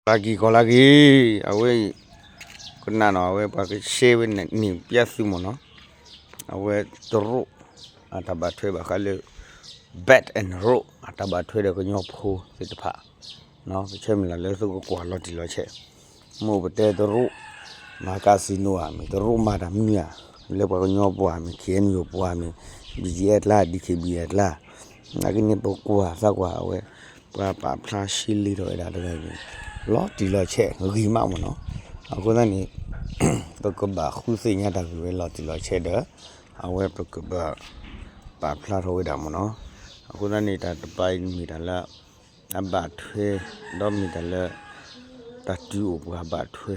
လၢကံၢ်ကီၤလၢက့ၤ အဝဲအံၤ ကနၣ်နီၤ အဝဲပှၤကရှဲဝဲန့ၣ် န့ၢ်ပျဲသုမ့ၢ်နီၤ, အဝဲတရူး အတၢ်ဘၣ်ထွဲဘၣ်ဃးလၢ Belt and Road အတၢ်ဘၣ်ထွဲဒီးကညီဖိသ့ၣ်တဖၣ်, ပဆၢမုၢ်လၢ်လၢသုကကွၢ်လီၤတံၢ်လီၤဆဲး, မ့ၢ်ပတဲတရူး မၤ casino ဧါမ့ၢ် တရူးမၤတၢ်မနုၤဧါ, လၢပှၤကညီပှၤမ့ၢ် ခ့ၣ်အဲၣ်ယူၣ်ပှၤမ့ၢ် ဘံၣ်ကံၣ်အဲၣ်ကျါ ဒံၣ်ခ့ၣ်ဘံၣ်အဲၣ်ကျါ, အဂ့ၢ်န့ၣ် ပကွၢ်သးကွၢ်အဝဲ ပှၤပာ်ဖျါရှဲလ့ထီၣ်ဝဲဒၣ်တဂၤန့ၣ် လီၤတံၢ်လီၤဆဲးဂ့ၤမးမ့ၢ်နီၤ, အဃိသတးန့ၣ် ပကဘၣ်ဃုသ့ၣ်ညါတၢ်ဂ့ၢ်ဝဲလီၤတံၢ်လီၤဆဲးဒီး အဝဲပကဘၣ် ပာ်ဖျါထီၣ်ဝဲဒၣ်မ့ၢ်နီၤ, အဃိသတးန့ၣ် တၢ်တပၤအံၤမ့ၢ်တၢ်လၢ အဘၣ်ထွဲ ဒီးမ့ၢ်တၢ်လၢ တၢ်တုၤအိၣ်ပှၤဘၣ်ထွဲ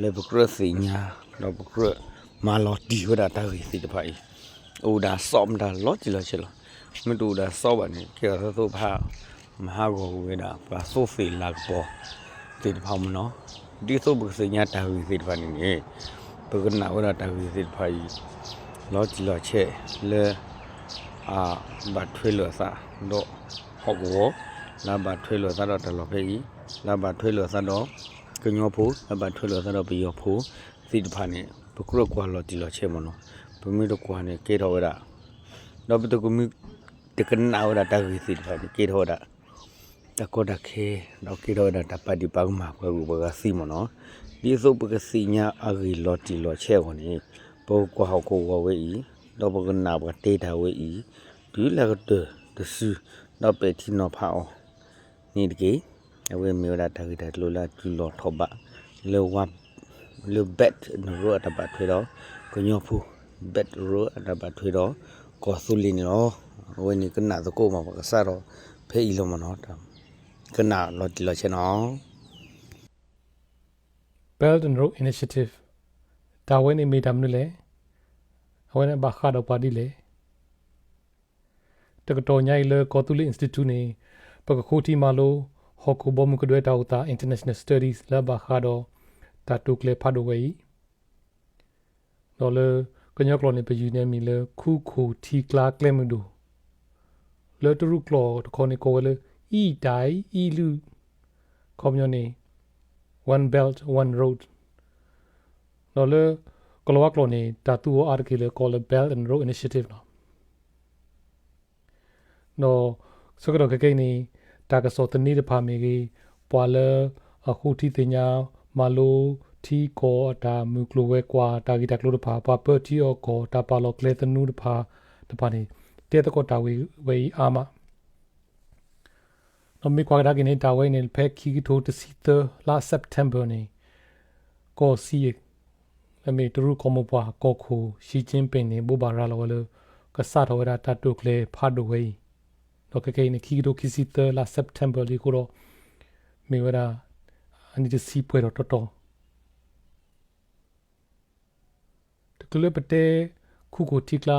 လၢပကြၢးသ့ၣ်ညါ ဒီးပကြၢးမၤလီၤတံၢ်ဝဲဒၣ်တၢ်ဂ့ၢ်သ့ၣ်တဖၣ်အံၤ အိၣ်ဒၣ်စီမတၤလီၤတံၢ်လီၤဆဲးလီၤ. မ့ၢ်တအိၣ်ဒၣ်စီဘၣ်န့ၣ် ကဲထီၣ်သးသိဖး မၤဟးဂီၤကွံာ်ဝဲဒၣ် ပှၤသိသ့ၣ်လၤကပီၤသ့ၣ်တဖၣ်မ့ၢ်နီၤ, ဒ်သိးပကသ့ၣ်ညါတၢ်ဂ့ၢ်သ့ၣ်တဖၣ်န့ၣ်န့ၣ် ပကနၣ်ဝဲဒၣ်တၢ်ဂ့ၢ်သ့ၣ်တဖၣ်အံၤ လီၤတံၢ်လီၤဆဲးလၢ အဘၣ်ထွဲလိာ်အသးဒီးဟီၣ်ကဝီၤ, လၢအဘၣ်ထွဲလိာ်အသးဒီးတၢ်လီၢ်ဖဲအံၤ, လၢအဘၣ်ထွဲလိာ်အသးဒီးကညီဖိ, လၢအဘၣ်ထွဲလိာ်အသးဒီးပယီၤဖိသ့ၣ်တဖၣ်န့ၣ် ပကြၢးကွၢ်လီၤတံၢ်လီၤဆဲးမ့ၢ်နီၤ, ပမ့ၢ်တကွၢ်န့ၣ်ကဲထီၣ်ဝဲဒၣ်, ဒီးပတကမ့ၢ်တကနၣ်ဝဲဒၣ်တၢ်ဂ့ၢ်သ့ၣ်တဖၣ်န့ၣ် ကဲထီၣ်ဝဲဒၣ် တၢ်ကီတၢ်ခဲ, ဒီးကဲထီၣ်ဝဲဒၣ်တၢ်ပာ်ဒံးပာ်ကမၣ်ပှၤဂုၤပှၤဂၤသ့မ့ၢ်နီၤ, ဒ်သိးပကသ့ၣ်ညါအဂ့ၢ်လီၤတံၢ်လီၤဆဲးအဂီၢ်န့ၣ် ပကကွၢ်ဟီၣ်ကဝီၤဝဲအံၤ, ဒီးပကနၣ်ပှၤတဲတၢ်ဝဲအံၤ, တုၤလၢကတၢၢ်တစု, ဒီးပဲာ်ထံနီၤဖးအီၤန့ၣ်တက့ၢ်. အဝဲမ့ၢ်ဝဲဒၣ်တၢ်ဂ့ၢ်တၢ်ကျိၤလၢအတုၤလီၤထီၣ်ဘး လၢ လၢ Belt and Road အတၢ်ဘၣ်ထွဲဒီးကညီဖိ, Belt Road အတၢ်ဘၣ်ထွဲဒီးကီၢ်သူလ့ၤန့ၣ်လီၤ. အဝဲန့ၣ်ကနၣ်သကိးမး ပှၤကစးထီၣ်ဖဲအံၤလီၤမ့ၢ်နီၤ, ကနၣ်လီၤတံၢ်လီၤဆဲးနီၤ. Belt and Road Initiative တၢ်ဝဲန့ၣ်မ့ၢ်တၢ်မနုၤလဲၣ်. အဝဲန့ၣ်ဘၣ်ဃးဒီးပှၤဒ်လဲၣ်. တကတီၢ်ညါအံၤလၢကီၢ်သူလ့ၤ Institute န့ၣ် ပကဃိထံမၤလိ ဟီၣ်ခိၣ်ဘီမုၢ်ကဒွဲတၢ်အိၣ်သး International Studies လၢအဘၣ်ဃးဒီး တၢ်တိာ်ကျဲၤဖးဒိၣ်ဝဲအံၤ, ဒီးလၢကညီကျိာ်န့ၣ် ပယုၢ်န့ၢ်အမံၤလၢ ခူခိၣ်ထံကျါကျဲမုၢ်ဒိၣ်, လၢတရူးကျိာ်တခီန့ၣ် ကိးဝဲလၢ အံၣ်တၢ်အံၣ်လုၢ်, ခီပညီန့ၣ် One Belt One Road, ဒီးလၢကလီၤဝါကျိာ်န့ၣ် တၢ်သူအီၤအါတက့ၢ်လၢကိးလၢ Belt and Road Initiative လီၤ. ဒီးဆၢကတီၢ်ခဲကနံၣ်အံၤန့ၣ် တၢ်ကစီၣ်သန့တဖၣ်မ့ၢ်ဂ့ၤ, ပှၤလၢအဃိထံသ့ၣ်ညါ မၤလိထံကီၢ်အတၢ်မုၢ်ကျိၤဝဲၤကွာ်တၢ်ဂ့ၢ်တၢ်ကျိၤတဖၣ်, ပှၤပၢထံအီၣ်ကီၢ် တၢ်ပာ်လီၤကျဲသနူတဖၣ်တဖၣ်န့ၣ် တဲသကိးတၢ်ဂ့ၢ်ဝဲအံၤအါမး ဒီးမ့ၢ်ကွၢ်ကဒါက့ၤန့ၣ် တၢ်ဝဲအံၤန့ၣ် ဖဲခံကထိတဆံသၢလါ September န့ၣ် ကီၢ်စံၣ် လၢမ့ၢ်တရူးကီၢ်မိၢ်ပှၢ်ကီၢ်ခိၣ် Xi Jinping န့ၣ် ဘိးဘၣ်ရၤလီၤဝဲလၢ ကစးထီၣ်ဝဲဒၣ်တၢ်တိာ်ကျဲၤဖးဒိၣ်ဝဲအံၤ, ဒီးခဲကနံၣ်အံၤန့ၣ် ခံကထိခံဆံသၢလါ September လံအဃိဒီး မ့ၢ်ဝဲဒၣ် အနံၣ်တဆံပှဲၤထီၣ်တီတီ တချုးလၢပတဲ ခူခိၣ်ထံကျါ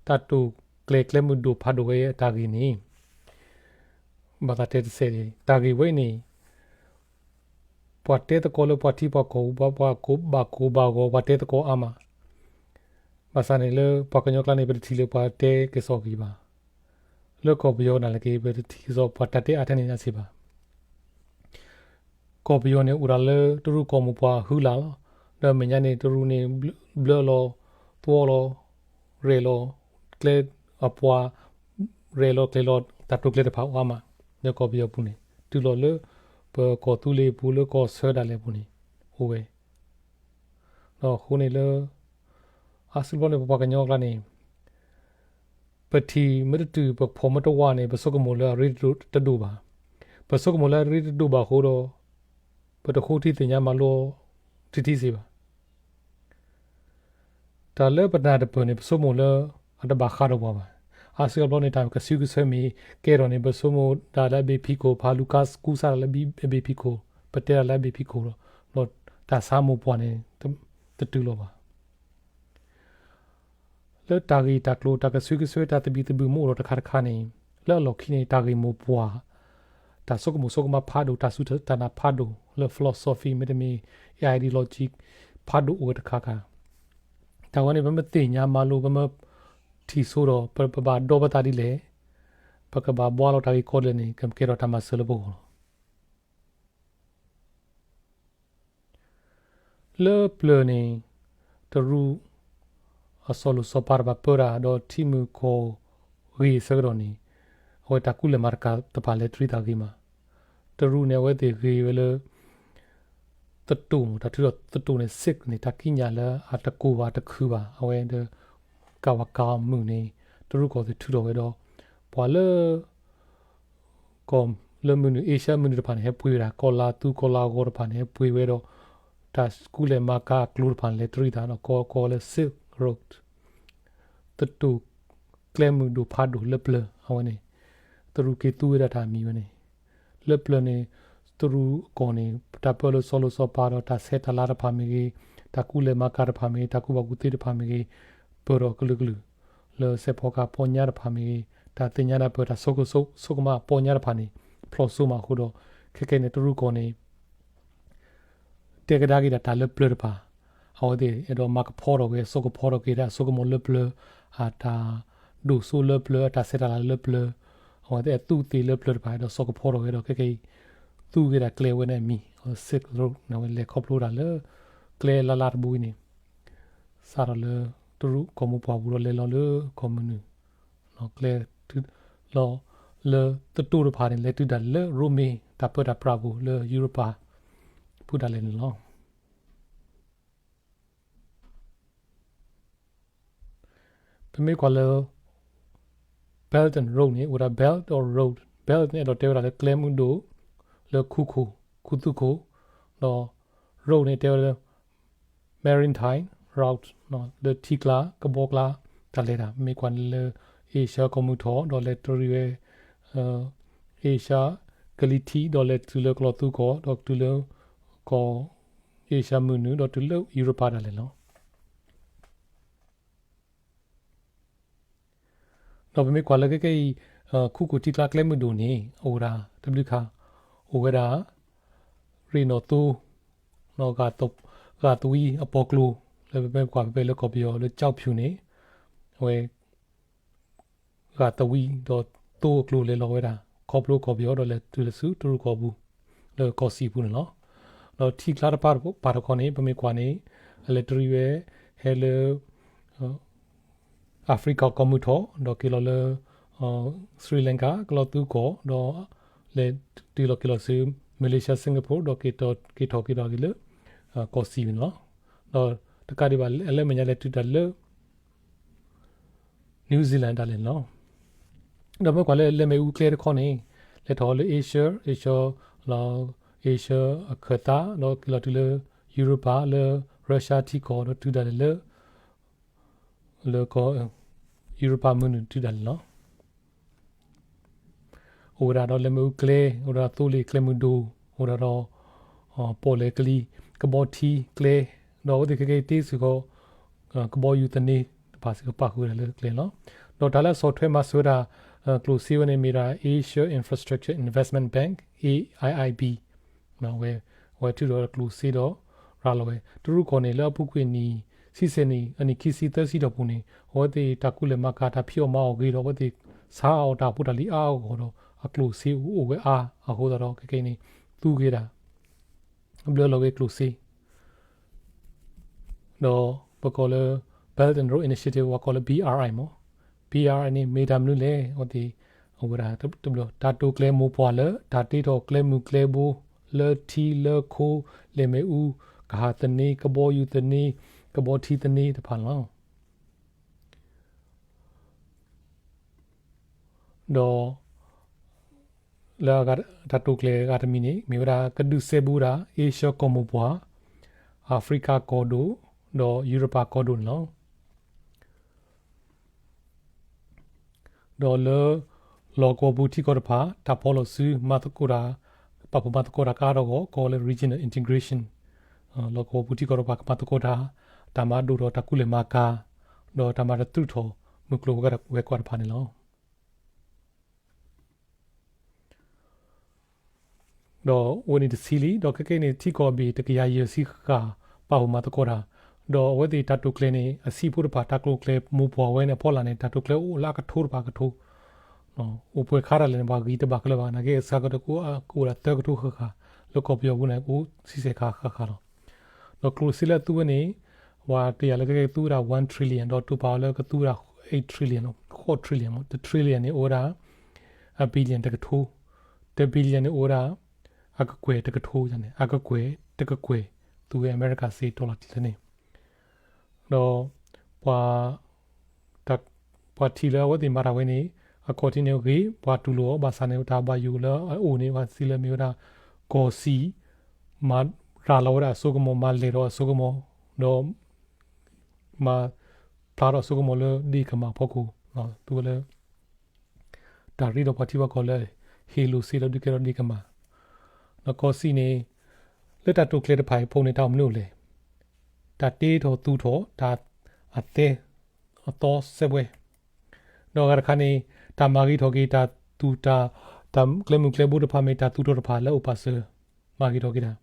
တၢ်တိာ်ကျဲၤကျဲမုၢ်ဒိၣ်ဖးဒိၣ်ဝဲအတၢ်ဂ့ၢ်န့ၣ် ဘၣ်သးတဲတစဲးန့ၣ် တၢ်ဂ့ၢ်ဝဲအံၤန့ၣ် ပှၤတဲသကိးလၢပှၤထံပှၤကီၢ်ပူၤ ပှၤကိးဘၣ်ကိးဘၣ်ဂီၤ ပှၤတဲသကိးအါမး, ဘၣ်ဆၣ်န့ၣ်လၢပှၤကညီကျါန့ၣ် ပတထံၣ်လၢပှၤတဲကစီၣ်ဂ့ၤဘၣ်. လၢကီၢ်ပယီၤနာ်သက့ ပတထံၣ်ကစီၣ်ပှၤတၢ်တဲအါထဲန့ၣ်အစ့ၢ်ဘၣ်. ကီၢ်ပယီၤန့ၣ် အိၣ်ဒၣ်လၢတရူးကီၢ်မိၢ်ပှၢ်အဟုလၢ်လီၤ. ဒီးမဲာ်ညါန့ၣ် တရူးန့ၣ် ဘျၢလီၤ သွီလီၤ ရဲၣ်လီၤ ကျဲအပှၤ ရဲၣ်လီၤကျဲၤလီၤ တၢ်တိာ်ကျဲၤတဖၣ်အိၣ်အါမး လၢကီၢ်ပယီၤပူၤန့ၣ် တုၤလီၤလၢ ပကီၢ်သူလ့ၤပူၤ လၢကီၢ်ဆၢဒၣ်လဲာ်ပူၤန့ၣ် အိၣ်ဝဲ ဒီးအဃိန့ၣ်လၢ အါစုဘျီန့ၣ် ပပှၤကညီအကျါန့ၣ် ပထံၣ်မ့ၢ်တတုၤ ပဖီၣ်မ့ၢ်တဝါန့ၣ် ပဆိကမိၣ်လၢအရ့တဒိၣ်ဘၣ်. ပဆိကမိၣ်လၢအရ့တဒိၣ်ဘၣ်အဃိဒီး ပတဃိထံသ့ၣ်ညါမၤလိအီၤထံထံစ့ၢ်ဘၣ်. တၢ်လၢပနၢ်တပၢၢ်န့ၣ် ပဆိကမိၣ်လၢအတဘၣ်ဃးဒီးပှၤဘၣ်. အါစုအါဘျီန့ၣ် တၢ်ကစုကဆၢမ့ၢ်ကဲထီၣ်န့ၣ် ပဆိကမိၣ်ဒၣ်လၢအဘ့ၣ်ဖံးခိၣ် ပဟးလူၤကါကူစါဒၣ်လၢအဘ့ၣ်ဖံးခိၣ် ပတဲဒၣ်လၢအဘ့ၣ်ဖံးခိၣ်လီၤ. ဒီးတၢ်ဆါမိၢ်ပှၢ်န့ၣ် တတုၤလီၤဘၣ်. လၢတၢ်ဂ့ၢ်တၢ်ကျိၤ တၢ်ကစုကဆၢ တၢ်သဘံၣ်သဘုၣ်မ့ၢ်အိၣ်ဒီးတခါတခါန့ၣ် လၢအလီၢ်ခံန့ၣ် တၢ်ဂ့ၢ်မိၢ်ပှၢ် တၢ်ဆိကမိၣ်ဆိကမးဖးဒိၣ် တၢ်စူၢ်တၢ်နာ်ဖးဒိၣ် လၢ philosophy မ့တမ့ၢ် ideology ဖးဒိၣ်အိၣ်ဝဲတခါခါ တၢ်ဝဲန့ၣ် ပမ့ၢ်သ့ၣ်ညါမၤလိ ပမ့ၢ်ထံၣ်ဆိဒီး ပဘၣ်ဒီပသးဒ်လဲၣ်, ပကဘၣ်ဘှါလီၤတၢ်ဂ့ၢ်ကီဒ်လဲၣ်န့ၣ် ကကဲထီၣ်တၢ်မၤစၢၤလၢပဂီၢ်လီၤ. လၢပျၢၤန့ၣ် တရူး အစီၤလိၤစီၤပၤတဖၣ်ပၢတၢ်ဒီးထံမုၢ်ကီၢ်ဂ့ၤအဆၢကတီၢ်န့ၣ် အဝဲတၢ်ကူၣ်လဲၤမၤတကးတဖၣ်လဲၤတရံးသးဂ့ၤမး. တရူးန့ၣ် အဝဲသ့ၣ်ဂ့ၤဝဲလၢ သတူးမး တၢ်ထုးထီၣ်သတူးန့ၣ် sick န့ၣ် တၢ်ကံးညာ်လၢအတကိၢ်ဘၣ်တခုဘၣ် အဝဲဒီး ကးဝးကးမုၢ်န့ၣ် တရူးကီၢ်သ့ၣ်ထုးထီၣ်ဝဲဒီး ပှၤလၢ ကီၢ်လၢမုၢ်နုာ် အ့ရှါမုၢ်နုာ်တဖၣ်န့ၣ် ဟဲပှ့ၤဝဲဒၣ် ကီၢ်လၤသူကီၢ်လၤဂီၤတဖၣ်န့ၣ် ဟဲပှ့ၤဝဲဒီး တၢ်ကူၣ်လဲၤမၤကၤအကျိၤတဖၣ်န့ၣ် လဲၤတရံးသးဒီး ကိးကိးလၢ Silk Road သတူး ကျဲမုၢ်ဒိၣ်ဖးဒိၣ်လၢပျၢၤ အဝဲန့ၣ် တရူးက့ၤသူဝဲဒၣ်တၢ်အမံၤဝဲန့ၣ် လၢပျၢၤန့ၣ် တရူးကီၢ်န့ၣ် တၢ်ပၢလၢစီၤလိၤစီၤပၤဒီး တၢ်ဆဲးတၢ်လၤတဖၣ်မ့ၢ်ဂ့ၤ, တၢ်ကူၣ်လဲၤမၤကၤတဖၣ်မ့ၢ်ဂ့ၤ, တၢ်ကူၣ်ဘၣ်ကူၣ်သ့တဖၣ်မ့ၢ်ဂ့ၤ, ပၢၢ်ထီၣ်ကလုာ်ကလုာ် လၢစဲးဖီကဟၣ်ပီညါတဖၣ်မ့ၢ်ဂ့ၤ, တၢ်သ့ၣ်ညါနၢ်ပၢၢ် တၢ်ဆိကမိၣ်ပီညါတဖၣ်န့ၣ် ဖျိးစိမးအဃိဒီး ခဲကနံၣ်န့ၣ် တရူးကီၢ်န့ၣ် တဲကဒါက့ၤဒၣ်တၢ်လၢပျၢၤတဖၣ်, အဝဲသ့ၣ်အဲၣ်ဒိးမၤကဖီထီၣ်က့ၤ စိာ်ကဖီထီၣ်က့ၤတၢ်အစိကမီၤလၢပျၢၤ, အတၢ်ဒိၣ်စိလၢပျၢၤ, အတၢ်ဆဲးတၢ်လၤလၢပျၢၤ, အဝဲသ့ၣ်အသူးအသ့ၣ်လၢပျၢၤတဖၣ် အဲၣ်ဒိးစိာ်ကဖီထီၣ်က့ၤဒီး ခဲကနံၣ်အံၤ သူဝဲဒၣ်ကျဲဝဲန့ၣ်အမံၤ Silk Road န့ၣ် ဝဲလဲၤခီဖျိတၢ်လၢ ကျဲလၢ်လၢ်တဘိအံၤန့ၣ် စးထီၣ်လၢ တရူးကီၢ်မိၢ်ပှၢ်ပူၤဒီး လဲၤလီၤလၢကီၢ်မုၢ်နုာ် ကျဲ လီၤလၢသတူးတဖၣ်န့ၣ် လဲၤတုၤဒၣ်လဲာ်လၢရိမ့ၤ တၢ်ပၢတၢ်ပြးပူၤလၢယူရပၤ ပူၤဒၣ်လဲာ်န့ၣ်လီၤ. ပမ့ၢ်ကွၢ်လၢ Belt and Road န့ၣ် အိၣ်ဝဲဒၣ် Belt or Road, Belt န့ၣ် အဲၣ်ဒိးတဲဝဲဒၣ်လၢကျဲမုၢ်ဒိၣ် လၢခူခိၣ် ခူသူခိၣ်, ဒီး Road န့ၣ် တဲဝဲလၢ Maritime Route လၢထံကျါ ကဘီကျါ တၢ်လဲၤတၢ် မ့ၢ်ကွၢ်န့ၣ်လၢ အ့ရှါကီၢ်မုၢ်ထီၣ် ဒီးလဲၤတရံးဝဲ အ့ရှါကလံၤထံး ဒီးလဲၤတုၤလၢကလီၤသူကီၢ် ဒီးတုၤလၢ ကီၢ် အ့ရှါမုၢ်နုာ် ဒီးတုၤလၢယူရပၤဒၣ်လဲာ်လီၤ. ဒီးပမ့ၢ်ကွၢ်လၢခဲကနံၣ်အံၤ ခူခိၣ်ထံကျါကျဲမုၢ်ဒိၣ်န့ၣ် အိၣ်ဝဲဒၣ်တဘျုးခါ အိၣ်ဝဲဒၣ် ရ့ၣ်နီၣ်သိ ဂၤသဝံအပီၤကျိၤ လၢပမ့ၢ်ကွၢ်ဖဲဖဲလၢကီၢ်ပယီၤလၢကၠီဖၠူၣ်န့ၣ် အဝဲ ဂၤသဝံဒီးသိအကျိၤလဲၤလီၤဝဲဒၣ် ခီဖျိကီၢ်ပယီၤဒီးလဲၤတုၤလၢဆူတရူးကီၢ်ပူၤ လၢကီၢ်စံၣ်ပူၤန့ၣ်လီၤ. ဒီးထံကျါတဖၣ်တခီန့ၣ် ပမ့ၢ်ကွၢ်န့ၣ် အလဲၤတရံးဝဲ ဟဲလၢ Africa ကီၢ်မုၢ်ထီၣ် ဒီးက့ၤလီၤလၢ Sri Lanka ကလီၤသူကီၢ် ဒီး လဲၤတုၤလီၤက့ၤလီၤဆူ Malaysia Singapore ဒီးက့ၤထီၣ်က့ၤဒီးက့ၤလၢ ကီၢ်စံၣ်န့ၣ်လီၤ. ဒီးတကးဒံးဘၣ် အလၢမဲာ်ညါလဲၤတုၤတၢ်လၢ New Zealand ဒၣ်လဲာ်န့ၣ်လီၤ. ဒီးမ့ၢ်ကွၢ်လၢလဲၤမ့ၣ်အူကျဲတခီန့ၣ် လဲၤထီၣ်လၢ Asia, Asia, Asia အခၢၣ်သး ဒီးက့ၤလီၤတုၤလၢ ယူရပၤ လၢ Russia ထံကီၢ် ဒီးတုၤဒၣ်လဲာ်လၢ လၢ ယူရပၤမုၢ်နုာ်တုၤဒၣ်လဲာ်လီၤ. အိၣ်ဝဲဒၣ်ဒီးလဲၤမ့ၣ်အူကျဲ အိၣ်ဝဲဒၣ်သိလ့ၣ်ကျဲမုၢ်ဒိၣ် အိၣ်ဝဲဒၣ်ဒီး ပီၣ်လဲၣ်ကလံၤ ကဘီထံကျဲ ဒီးအဝဲသ့ၣ်ခဲကနံၣ်အံၤတ့စ့ၢ်ကီး ကဘီယူၤသန့တဖၣ်စ့ၢ်ကီးပာ်ဃုာ်ဝဲဒၣ်လၢကျဲလီၤ. ဒီးတၢ်လၢအဆီၣ်ထွဲမၤစၢၤဝဲဒၣ် ကျိၣ်စ့ဝဲန့ၣ်မ့ၢ်ဒၣ် Asia Infrastructure Investment Bank, A I I B အဝဲ အဝဲထုးထီၣ်ကျိၣ်စ့ဒီး ရၤလီၤဝဲ တရူးကီၢ်န့ၣ် လၢအပူၤကွံာ်နံၣ် ဆံဆဲးနံၣ် အနံၣ်ခံဆံသၢဆံတီၢ်ပူၤန့ၣ် အဝဲသ့ၣ်တၢ်ကူၣ်လဲၤမၤကၤတၢ်ဖံးအီၣ်မၤအီၣ်ဂ့ၤဒီး အဝဲသ့ၣ်ဆါအီၣ်တၢ်ဖိတၢ်လံၤအါအါဂီၢ်ဂီၢ်ဒီး အကျိၣ်စ့အိၣ်ဝဲအါအဃိသတးဒီး ခဲကနံၣ်အံၤန့ၣ် သူက့ၤဒၣ် ဘျၢလီၤက့ၤကျိၣ်စ့ ဒီးပကိးလၢ Belt and Road Initiative ပှၤကိးလၢ B R I မး B R I န့ၣ် မ့ၢ်တၢ်မနုၤလဲၣ် အဝဲသ့ၣ် အဝဲဒၣ်တဘျီ တၢ်တိာ်ကျဲၤမိၢ်ပှၢ်လၢ တၢ်တ့ထီၣ်ကျဲမုၢ်ကျဲဘိ လၢထံလၢခိ လဲၤမ့ၣ်အူ ကဟၣ်သန့ ကဘီယူၤသန့ ကဘီထံသန့တဖၣ်န့ၣ်လီၤ. ဒီး လၢအတၢ်တိာ်ကျဲၤအဂၤတမံၤန့ၣ် မ့ၢ်ဝဲဒၣ်ကဒုးစဲဘူးဒၣ် အ့ရှၢၣ်ကီၢ်မိၢ်ပှၢ်, အၤဖရံကၤကီၢ်ဒိၣ်, ဒီးယူရပၤကီၢ်ဒိၣ်န့ၣ်လီၤ. ဒီးလၢ လီၢ်ကဝီၤပူၤထံကီၢ်တဖၣ် တၢ်ဖီၣ်လိာ်စု မၤသကိးတၢ် ပာ်ဖှိၣ်မၤသကိးတၢ်ကအါထီၣ်အဂီၢ် ကိးလၢ regional integration လီၢ်ကဝီၤပူၤထံကီၢ်တဖၣ်ကမၤသကိးတၢ် တၢ်မၤဒိၣ်ထီၣ်တၢ်ကူၣ်လဲၤမၤကၤ ဒီးတၢ်မၤတၢ်သူၣ်ထီၣ်မုၢ်ကျိၤဝဲၤကွာ်တဖၣ်န့ၣ်လီၤ. ဒီးအဝဲန့ၣ်တဆံလံ ဒီးခဲကနံၣ်အံၤန့ၣ် ထံကီၢ်အဘ့ၣ်တကယၤယဲၢ်ဆံဃၣ် ပာ်ဖှိၣ်မၤသကိးတၢ်, ဒီးအဝဲသ့ၣ်တၢ်တိာ်ကျဲၤန့ၣ် အဆံးဖိတဖၣ် တၢ်တိာ်ကျဲၤမိၢ်ပှၢ်ဝဲန့ၣ် အဖီလာ်န့ၣ် တၢ်တိာ်ကျဲၤအိၣ်လၢအကထိတဖၣ်ကထိ, အိၣ်ပှဲၤခါဒၣ်လဲာ်န့ၣ် ပှၤဂံၢ်တဘၣ်ခဲလၢာ်ဘၣ် နာ်က့အစှၤကတၢၢ်ကအိၣ်ဒၣ်သၢကထိဃၣ်ဃၣ်, လၢကီၢ်ပယီၤပူၤန့ၣ် ကအိၣ်ဆံဆဲးဃၣ်ဃၣ်ဃၣ်လီၤ. ဒီးကျိၣ်စ့လၢအသူဝဲန့ၣ် ပှၤတယာ်လၢကကဲသူဝဲဒၣ် one trillion ဒီးတိာ်ပာ်အီၤလၢကသူဝဲဒၣ် eight trillion ဃိး trillion မ့ၢ် တ trillion န့ၣ် အိၣ်ဝဲဒၣ် အ billion တကထိ, တ billion န့ၣ် အိၣ်ဝဲဒၣ် အကကွဲၢ်တကထိန့ၣ် အကကွဲၢ်တကကွဲၢ် သူဝဲအမဲရကၤစ့ dollar တလၢန့ၣ် ဒီး ပှၤ ပှၤထံၣ်လၢအဝဲသ့ၣ်မၤတၢ်ဝဲန့ၣ် အခီၣ်ထံးန့ၣ်ဂ့ၤ ပှၤတူၢ်လိာ်အီၤ ဘၣ်ဆၣ်န့ၣ် တၢ်ဘၣ်ယိၣ်လၢအအိၣ်န့ၣ် ပှၤစံးလၢမ့ၢ်ဝဲဒၣ် ကီၢ်စံၣ် မၤရၤလီၤဝဲဒၣ်အစိကမီၤ မၤလဲၢ်ထီၣ်အစိကမီၤ ဒီး မၤဖျါထီၣ်အစိကမီၤလၢဒ့ၣ်ကမၣ်ဖီခိၣ် သူဝဲလၢ တၢ်ရ့ဒီးပှၤထံပှၤကီၢ်လၢ ဟ့ၣ်လိာ်စ့ဒီးဒုးကဲထီၣ်ဒ့ၣ်ကမၣ် ဒီးကီၢ်စံၣ်န့ၣ် လၢတၢ်တိာ်ကျဲၤတဖၣ်အံၤအဖီခိၣ်န့ၣ် တၢ်အိၣ်မနုၤအိၣ်လဲၣ်. တၢ်တ့ထီၣ်သူၣ်ထီၣ် တၢ်အသဲ အသီစဲးပှဲၤ ဒီးအဂၤတခါန့ၣ် တၢ်မၤဂ့ၤထီၣ်က့ၤ တၢ်သူၣ်တၢ် တၢ်ကျဲမုၢ်ကျဲဘိတဖၣ်မ့ၢ်တၢ်သူၣ်ထီၣ်တဖၣ်လၢအိၣ်ပာ်စၢၤ မၤဂ့ၤထီၣ်က့ၤတၢ်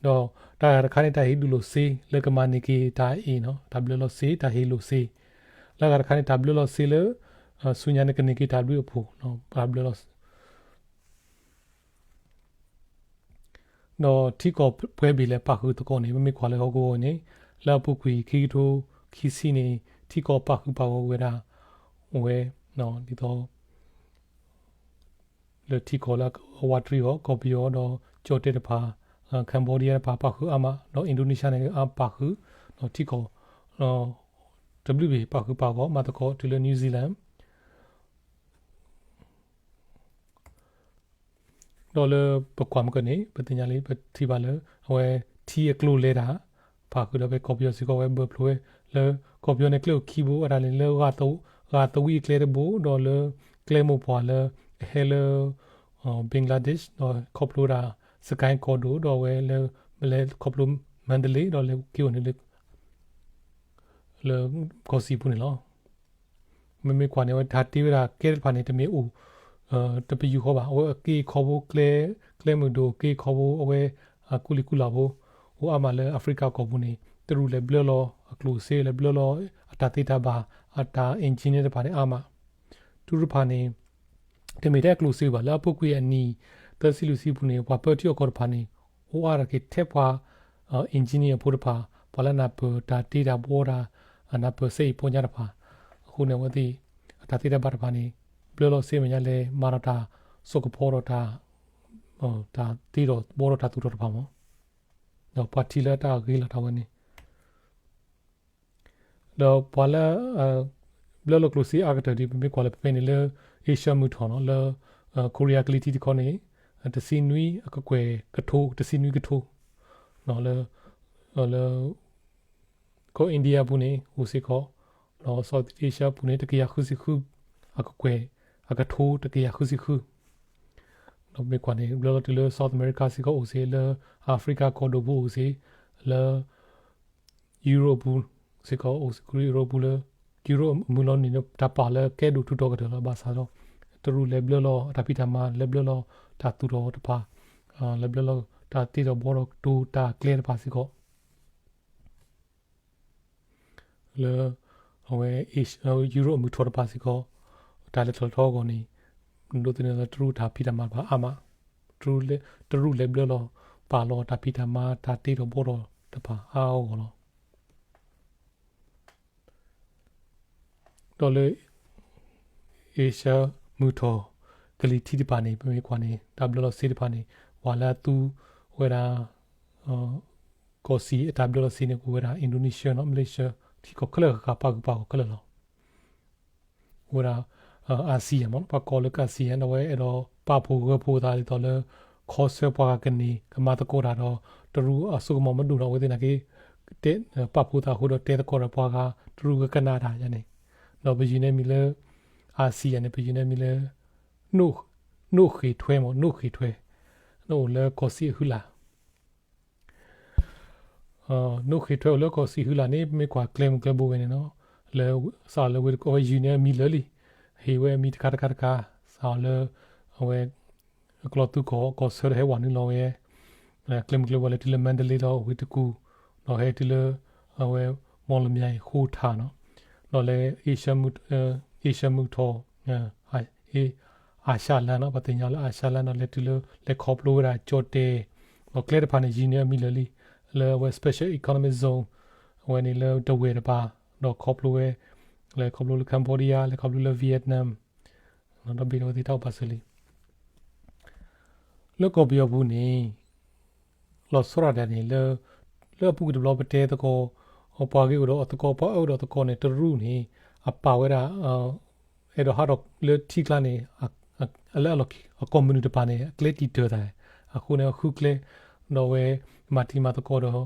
ဒီးတၢ်ဂၤတခါန့ၣ် တၢ်ဟ့ၣ်ဒုးလိာ်စ့လၢကမၤန့ၢ်က့ၤတၢ်အ့ၣ် တၢ်ဘျၢလီၤစ့ တၢ်ဟ့ၣ်လိာ်စ့ လၢအဂၤတခါန့ၣ် တၢ်ဘျၢလီၤစ့လၢ ဆူညါန့ၣ်ကန့ၢ်က့ၤတၢ်ဘျုးအဖှိၣ် တၢ်ဘျၢလီၤ ဒီးထံကီၢ်ပှဲၤဘ့ၣ်လၢပာ်ဃုာ်သကိးန့ၣ် ပမ့ၢ်ကွၢ်လၢဟီၣ်ကဝီၤန့ၣ် လၢအပူၤကွံာ်ခံကထိခံဆံန့ၣ် ထံကီၢ်ပာ်ဃုာ်ပာ်ဂီၢ်ဝဲဒၣ် ဝဲ ဒ်သိး လၢထံကီၢ်လၢအဝးတရံးအီၤ ကီၢ်ပယီၤဒီးကၠီၣ်တဲၣ်တဖၣ် Cambodia တဖၣ်ပာ်ဃုာ်အါမး ဒီး Indonesia န့ၣ်အပာ်ဃုာ် ဒီးထံကီၢ် တဘျုးဘ့ၣ်ပာ်ဃုာ်ပာ်ဂီၢ်မၤသကိးတုၤလၢ New Zealand ဒီးလၢပကွၢ်မုၢ်ကန့ၣ် ပသ့ၣ်ညါလံ ပထံၣ်ဘၣ်လၢ အဝဲထံအကျိၤလဲၤတၢ် ပာ်ဃုာ်ဒီးဖဲကီၢ်ပယီၤစ့ၢ်ကီး အဝဲဘၢၣ်ဖျိဝဲ လၢကီၢ်ပယီၤန့ၣ် ကျဲအိၣ်ခံဘိ အတၢ်န့ၣ်လၢ ဂၤသဝံအကျဲတဘိ ဒီးလၢကျဲမိၢ်ပှၢ်လၢ အဟဲလၢ Bangladesh ဒီးခီဖျိဝဲဒၣ် စကဲကီၢ်ဒိၣ် ဒီးအဝဲလၢ မလဲၤခီဖျိ မါဒလ့ ဒီးလဲၤက့ၤအိၣ်န့ၣ်လၢ လၢကီၢ်စံၣ်ပူၤန့ၣ်လီၤ. မ့မ့ၢ်ကွၢ်န့ၣ် အဝဲတၢ်တ့ဝဲဒၣ်ကဲတဖၣ်န့ၣ် တမ့ၢ်အိၣ် တပယူာ်ဃီဘၣ်. အဝဲအက့အခီဖိ ကျဲ ကျဲမုၢ်ဒိၣ် က့အခီဖိ အဝဲအကူလံၤကူလၤဖိ အိၣ်အါမးလၢ Africa ကီၢ်ပူၤန့ၣ် တရူးလဲၤဘျၢလီၤအကျိၣ်စ့ လဲၤဘျၢလီၤအတၢ်သ့တၢ်ဘၣ် အတၢ် engineer တဖၣ်န့ၣ်အါမး. တရူးတဖၣ်န့ၣ် တမ့ၢ်ထဲအကျိၣ်စ့ဘၣ် လၢအပူၤကွံာ်အနံၣ် သၢဆံလွံၢ်ဆံပူၤန့ၣ် ပှၤပၢထံအီၣ်ကီၢ်တဖၣ်န့ၣ် အိၣ်အါထီၣ်က့ၤထဲပှၤ engineer ဖိတဖၣ် ပှၤလၢနၢ်ပၢၢ်တၢ်တ့တၢ်ဘှီတၢ် နၢ်ပၢၢ်စဲအံၤပီညါတဖၣ်. အဃိန့ၣ် အဝဲသ့ၣ် အတၢ်သ့တၢ်ဘၣ်တဖၣ်န့ၣ် ဘျၢလီၤစ့မဲာ်ညါလဲၤမၤဒီးတၢ် စိာ်ကဖီဒီးတၢ် တၢ်တ့ဒီးဘှီဒီးတၢ်သူၣ်ထီၣ်တဖၣ်မး ဒီးပှၤထံၣ်လၢတၢ်ဂ့ၤလီၤတၢ်ဝဲန့ၣ် ဒီးပှၤလၢ ဘျၢလီၤကျိၣ်စ့အါကတၢၢ်ဒီး ပမ့ၢ်ကွၢ်လၢဖဲဖဲန့ၣ်လၢ Asia မုၢ်ထီၣ်နီၤ လၢ Korea ကလံၤထံးတခီန့ၣ် တဆံနွံအကကွဲၢ်ကထိ တဆံနွံကထိ လၢ လၢ ကီၢ် India ပူၤန့ၣ် အိၣ်စ့ၢ်ကီး ဒီး South Asia ပူၤန့ၣ် တကယၤဃုဆံဃု အကကွဲၢ် အကထိတကယၤဃုဆံဃု ဒီးမ့ၢ်ကွၢ်န့ၣ် ဘျၢလီၤတုၤလၢ South America စ့ၢ်ကီးအိၣ်စ့ၢ် လၢ Africa ကီၢ်ဒိၣ်ပူၤအိၣ်စ့ၢ် လၢ Europe ပူၤစ့ၢ်ကီးအိၣ်စ့ၢ် Europe ပူၤလၢ Europe အမုၢ်လီၤနံၤန့ၣ် တၢ်ပာ်လၢကဲဒိၣ်ထူးထီၣ်ကတၢၢ်လီၤ ဘၣ်ဆၣ်ဒီး တရူးလဲၤဘျၢလီၤအတၢ်ဖံးတၢ်မၤ လဲၤဘျၢလီၤတၢ်သူၣ်ထီၣ်တဖၣ် လဲၤဘျၢလီၤတၢ်တ့ထီၣ်ဘှီထီၣ်တိၤတၢ်ကျဲတဖၣ်စ့ၢ်ကီး လၢ အဝဲ Europe အမုၢ်ထီၣ်တဖၣ်စ့ၢ်ကီး တၢ်လဲၤထီၣ်လဲၤထီအဂီၢ်န့ၣ် ဒိးသန့ၤလၢတရူးတၢ်ဖံးတၢ်မၤတဖၣ်အါမး တရူးလဲၤဘျၢလီၤ ပာ်လီၤတၢ်ဖံးတၢ်မၤတၢ်တ့ထီၣ်ဘှီထီၣ်တဖၣ်အါအါဂီၢ်ဂီၢ်လီၤ. ဒီးလၢ Asia မုၢ်ထီၣ် ကလံၤထံးတဖၣ်န့ၣ် ပမ့ၢ်ကွၢ်န့ၣ် တၢ်ဘျၢလီၤစ့တဖၣ်န့ၣ် ပှၤလၢအသူဝဲဒၣ် ကီၢ်စံၣ်အတၢ်ဘျၢလီၤစ့န့ၣ် ကအိၣ်ဝဲဒၣ် Indonesia နီၤ Malaysia ထံကီၢ်ခဲလၢာ်ဃၣ်ဃၣ်ပာ်ဃုာ်ပာ်ဂီၢ်ခဲလၢာ်လီၤ. အိၣ်ဝဲဒၣ် ASEAN မ့ၢ် ပှၤကိးလၢ ASEAN ဒီးအဝဲအဲၣ်ဒိးပာ်ဖှိၣ်ဂၢၢ်ဖှိၣ်အသးဒ်သိးလၢ ခီဆၢပှၤဂၤကန့ၢ် ကမၤသကိးတၢ်ဒီး တရူးအစိကမီၤမ့ၢ်ဒိၣ်ဒီး အဝဲသ့ၣ်နာ်က့ ပာ်ဖှိၣ်သးအဃိဒီးတဲသကိးဒီးပှၤဂၤ တရူးကကနၣ်တၢ်ယါန့ၣ် ဒီးပယုၢ်န့ၢ်မံၤလၢ ASEAN န့ၣ် ပယုၢ်န့ၢ်မံၤလၢ နိၣ်ဃ့ၢ်ထွဲမ့ၢ် နိၣ်ဃ့ၢ်ထွဲ နအိၣ်လၢကီၢ်စံၣ်အဟုလာ် နိၣ်ဃ့ၢ်ထွဲအိၣ်လၢကီၢ်စံၣ်အဟုလာ်န့ၣ် ပမ့ၢ်ကွၢ်ကျဲမုၢ်ကျဲဘိဝဲန့ၣ်နီၤ လၢ စးထီၣ်လၢဝ့ၢ်တကူၣ် အဝဲယုၢ်န့ၢ်အမံၤလၢာ်လံ ဟ့ၣ်ဝဲအမံၤတခါတခါတခါ စးထီၣ်လၢ အဝဲ အကျီၢ်သူကီၢ် ကီၢ်ဆၢဒီးဟဲဝးနုာ်လီၤဝဲ ကျဲမုၢ်ကျဲဘိလၢတုၤလၢ Mandalay ဒီးဝ့ၢ်တကူၣ် ဒီးဟဲတုၤလၢ အဝဲ မီၣ်လမၠဲၣ်ဃိထၣ်နီၤ ဒီးလၢ Asia မုၢ် Asia မုၢ်ထီၣ် အ Asian land နီၤ ပှၤသ့ၣ်ညါလၢ Asian land ဒီးလဲၤတုၤလၢ လဲၤခီဖျိဝဲဒၣ်ကၠီၣ်တဲၣ် ဒီးကျဲတဖၣ်န့ၣ် ယုၢ်န့ၢ်အမံၤလၢာ်လံ လၢအဝဲ special economic zone အဝဲန့ၣ်လၢတဝဲၢ်တပၤ, ဒီးခီဖျိဝဲ လဲၤခီဖျိလၢ Cambodia, လဲၤခီဖျိလၢ Vietnam, ဒီးဘ့ၣ်ဒီးဝဲသ့ၣ်တၢ်အိၣ်ပာ်စၢၤလံ. လၢကီၢ်ပယီၤပူၤန့ၣ် လီၤဆီဒၣ်တၢ်န့ၣ် လၢ လၢအပူၤကွံာ်တဘျီပတဲသကိး ပှၤဂ့ၤအိၣ်ဒီးအသကိး ပှၤအၢအိၣ်ဒီးအသကိးန့ၣ် တရူးန့ၣ် အပာ်ဝဲဒၣ် အဲၣ်ဒိးဟးထီၣ်လၢထံကျါန့ၣ် လၢအကီၢ်မနုၤတပၤန့ၣ် အကျဲတံာ်တၢၢ်တၢ်, အဃိန့ၣ် အဃုကျဲ ဒီးဝဲ မၤတံၤမၤသကိးဒီး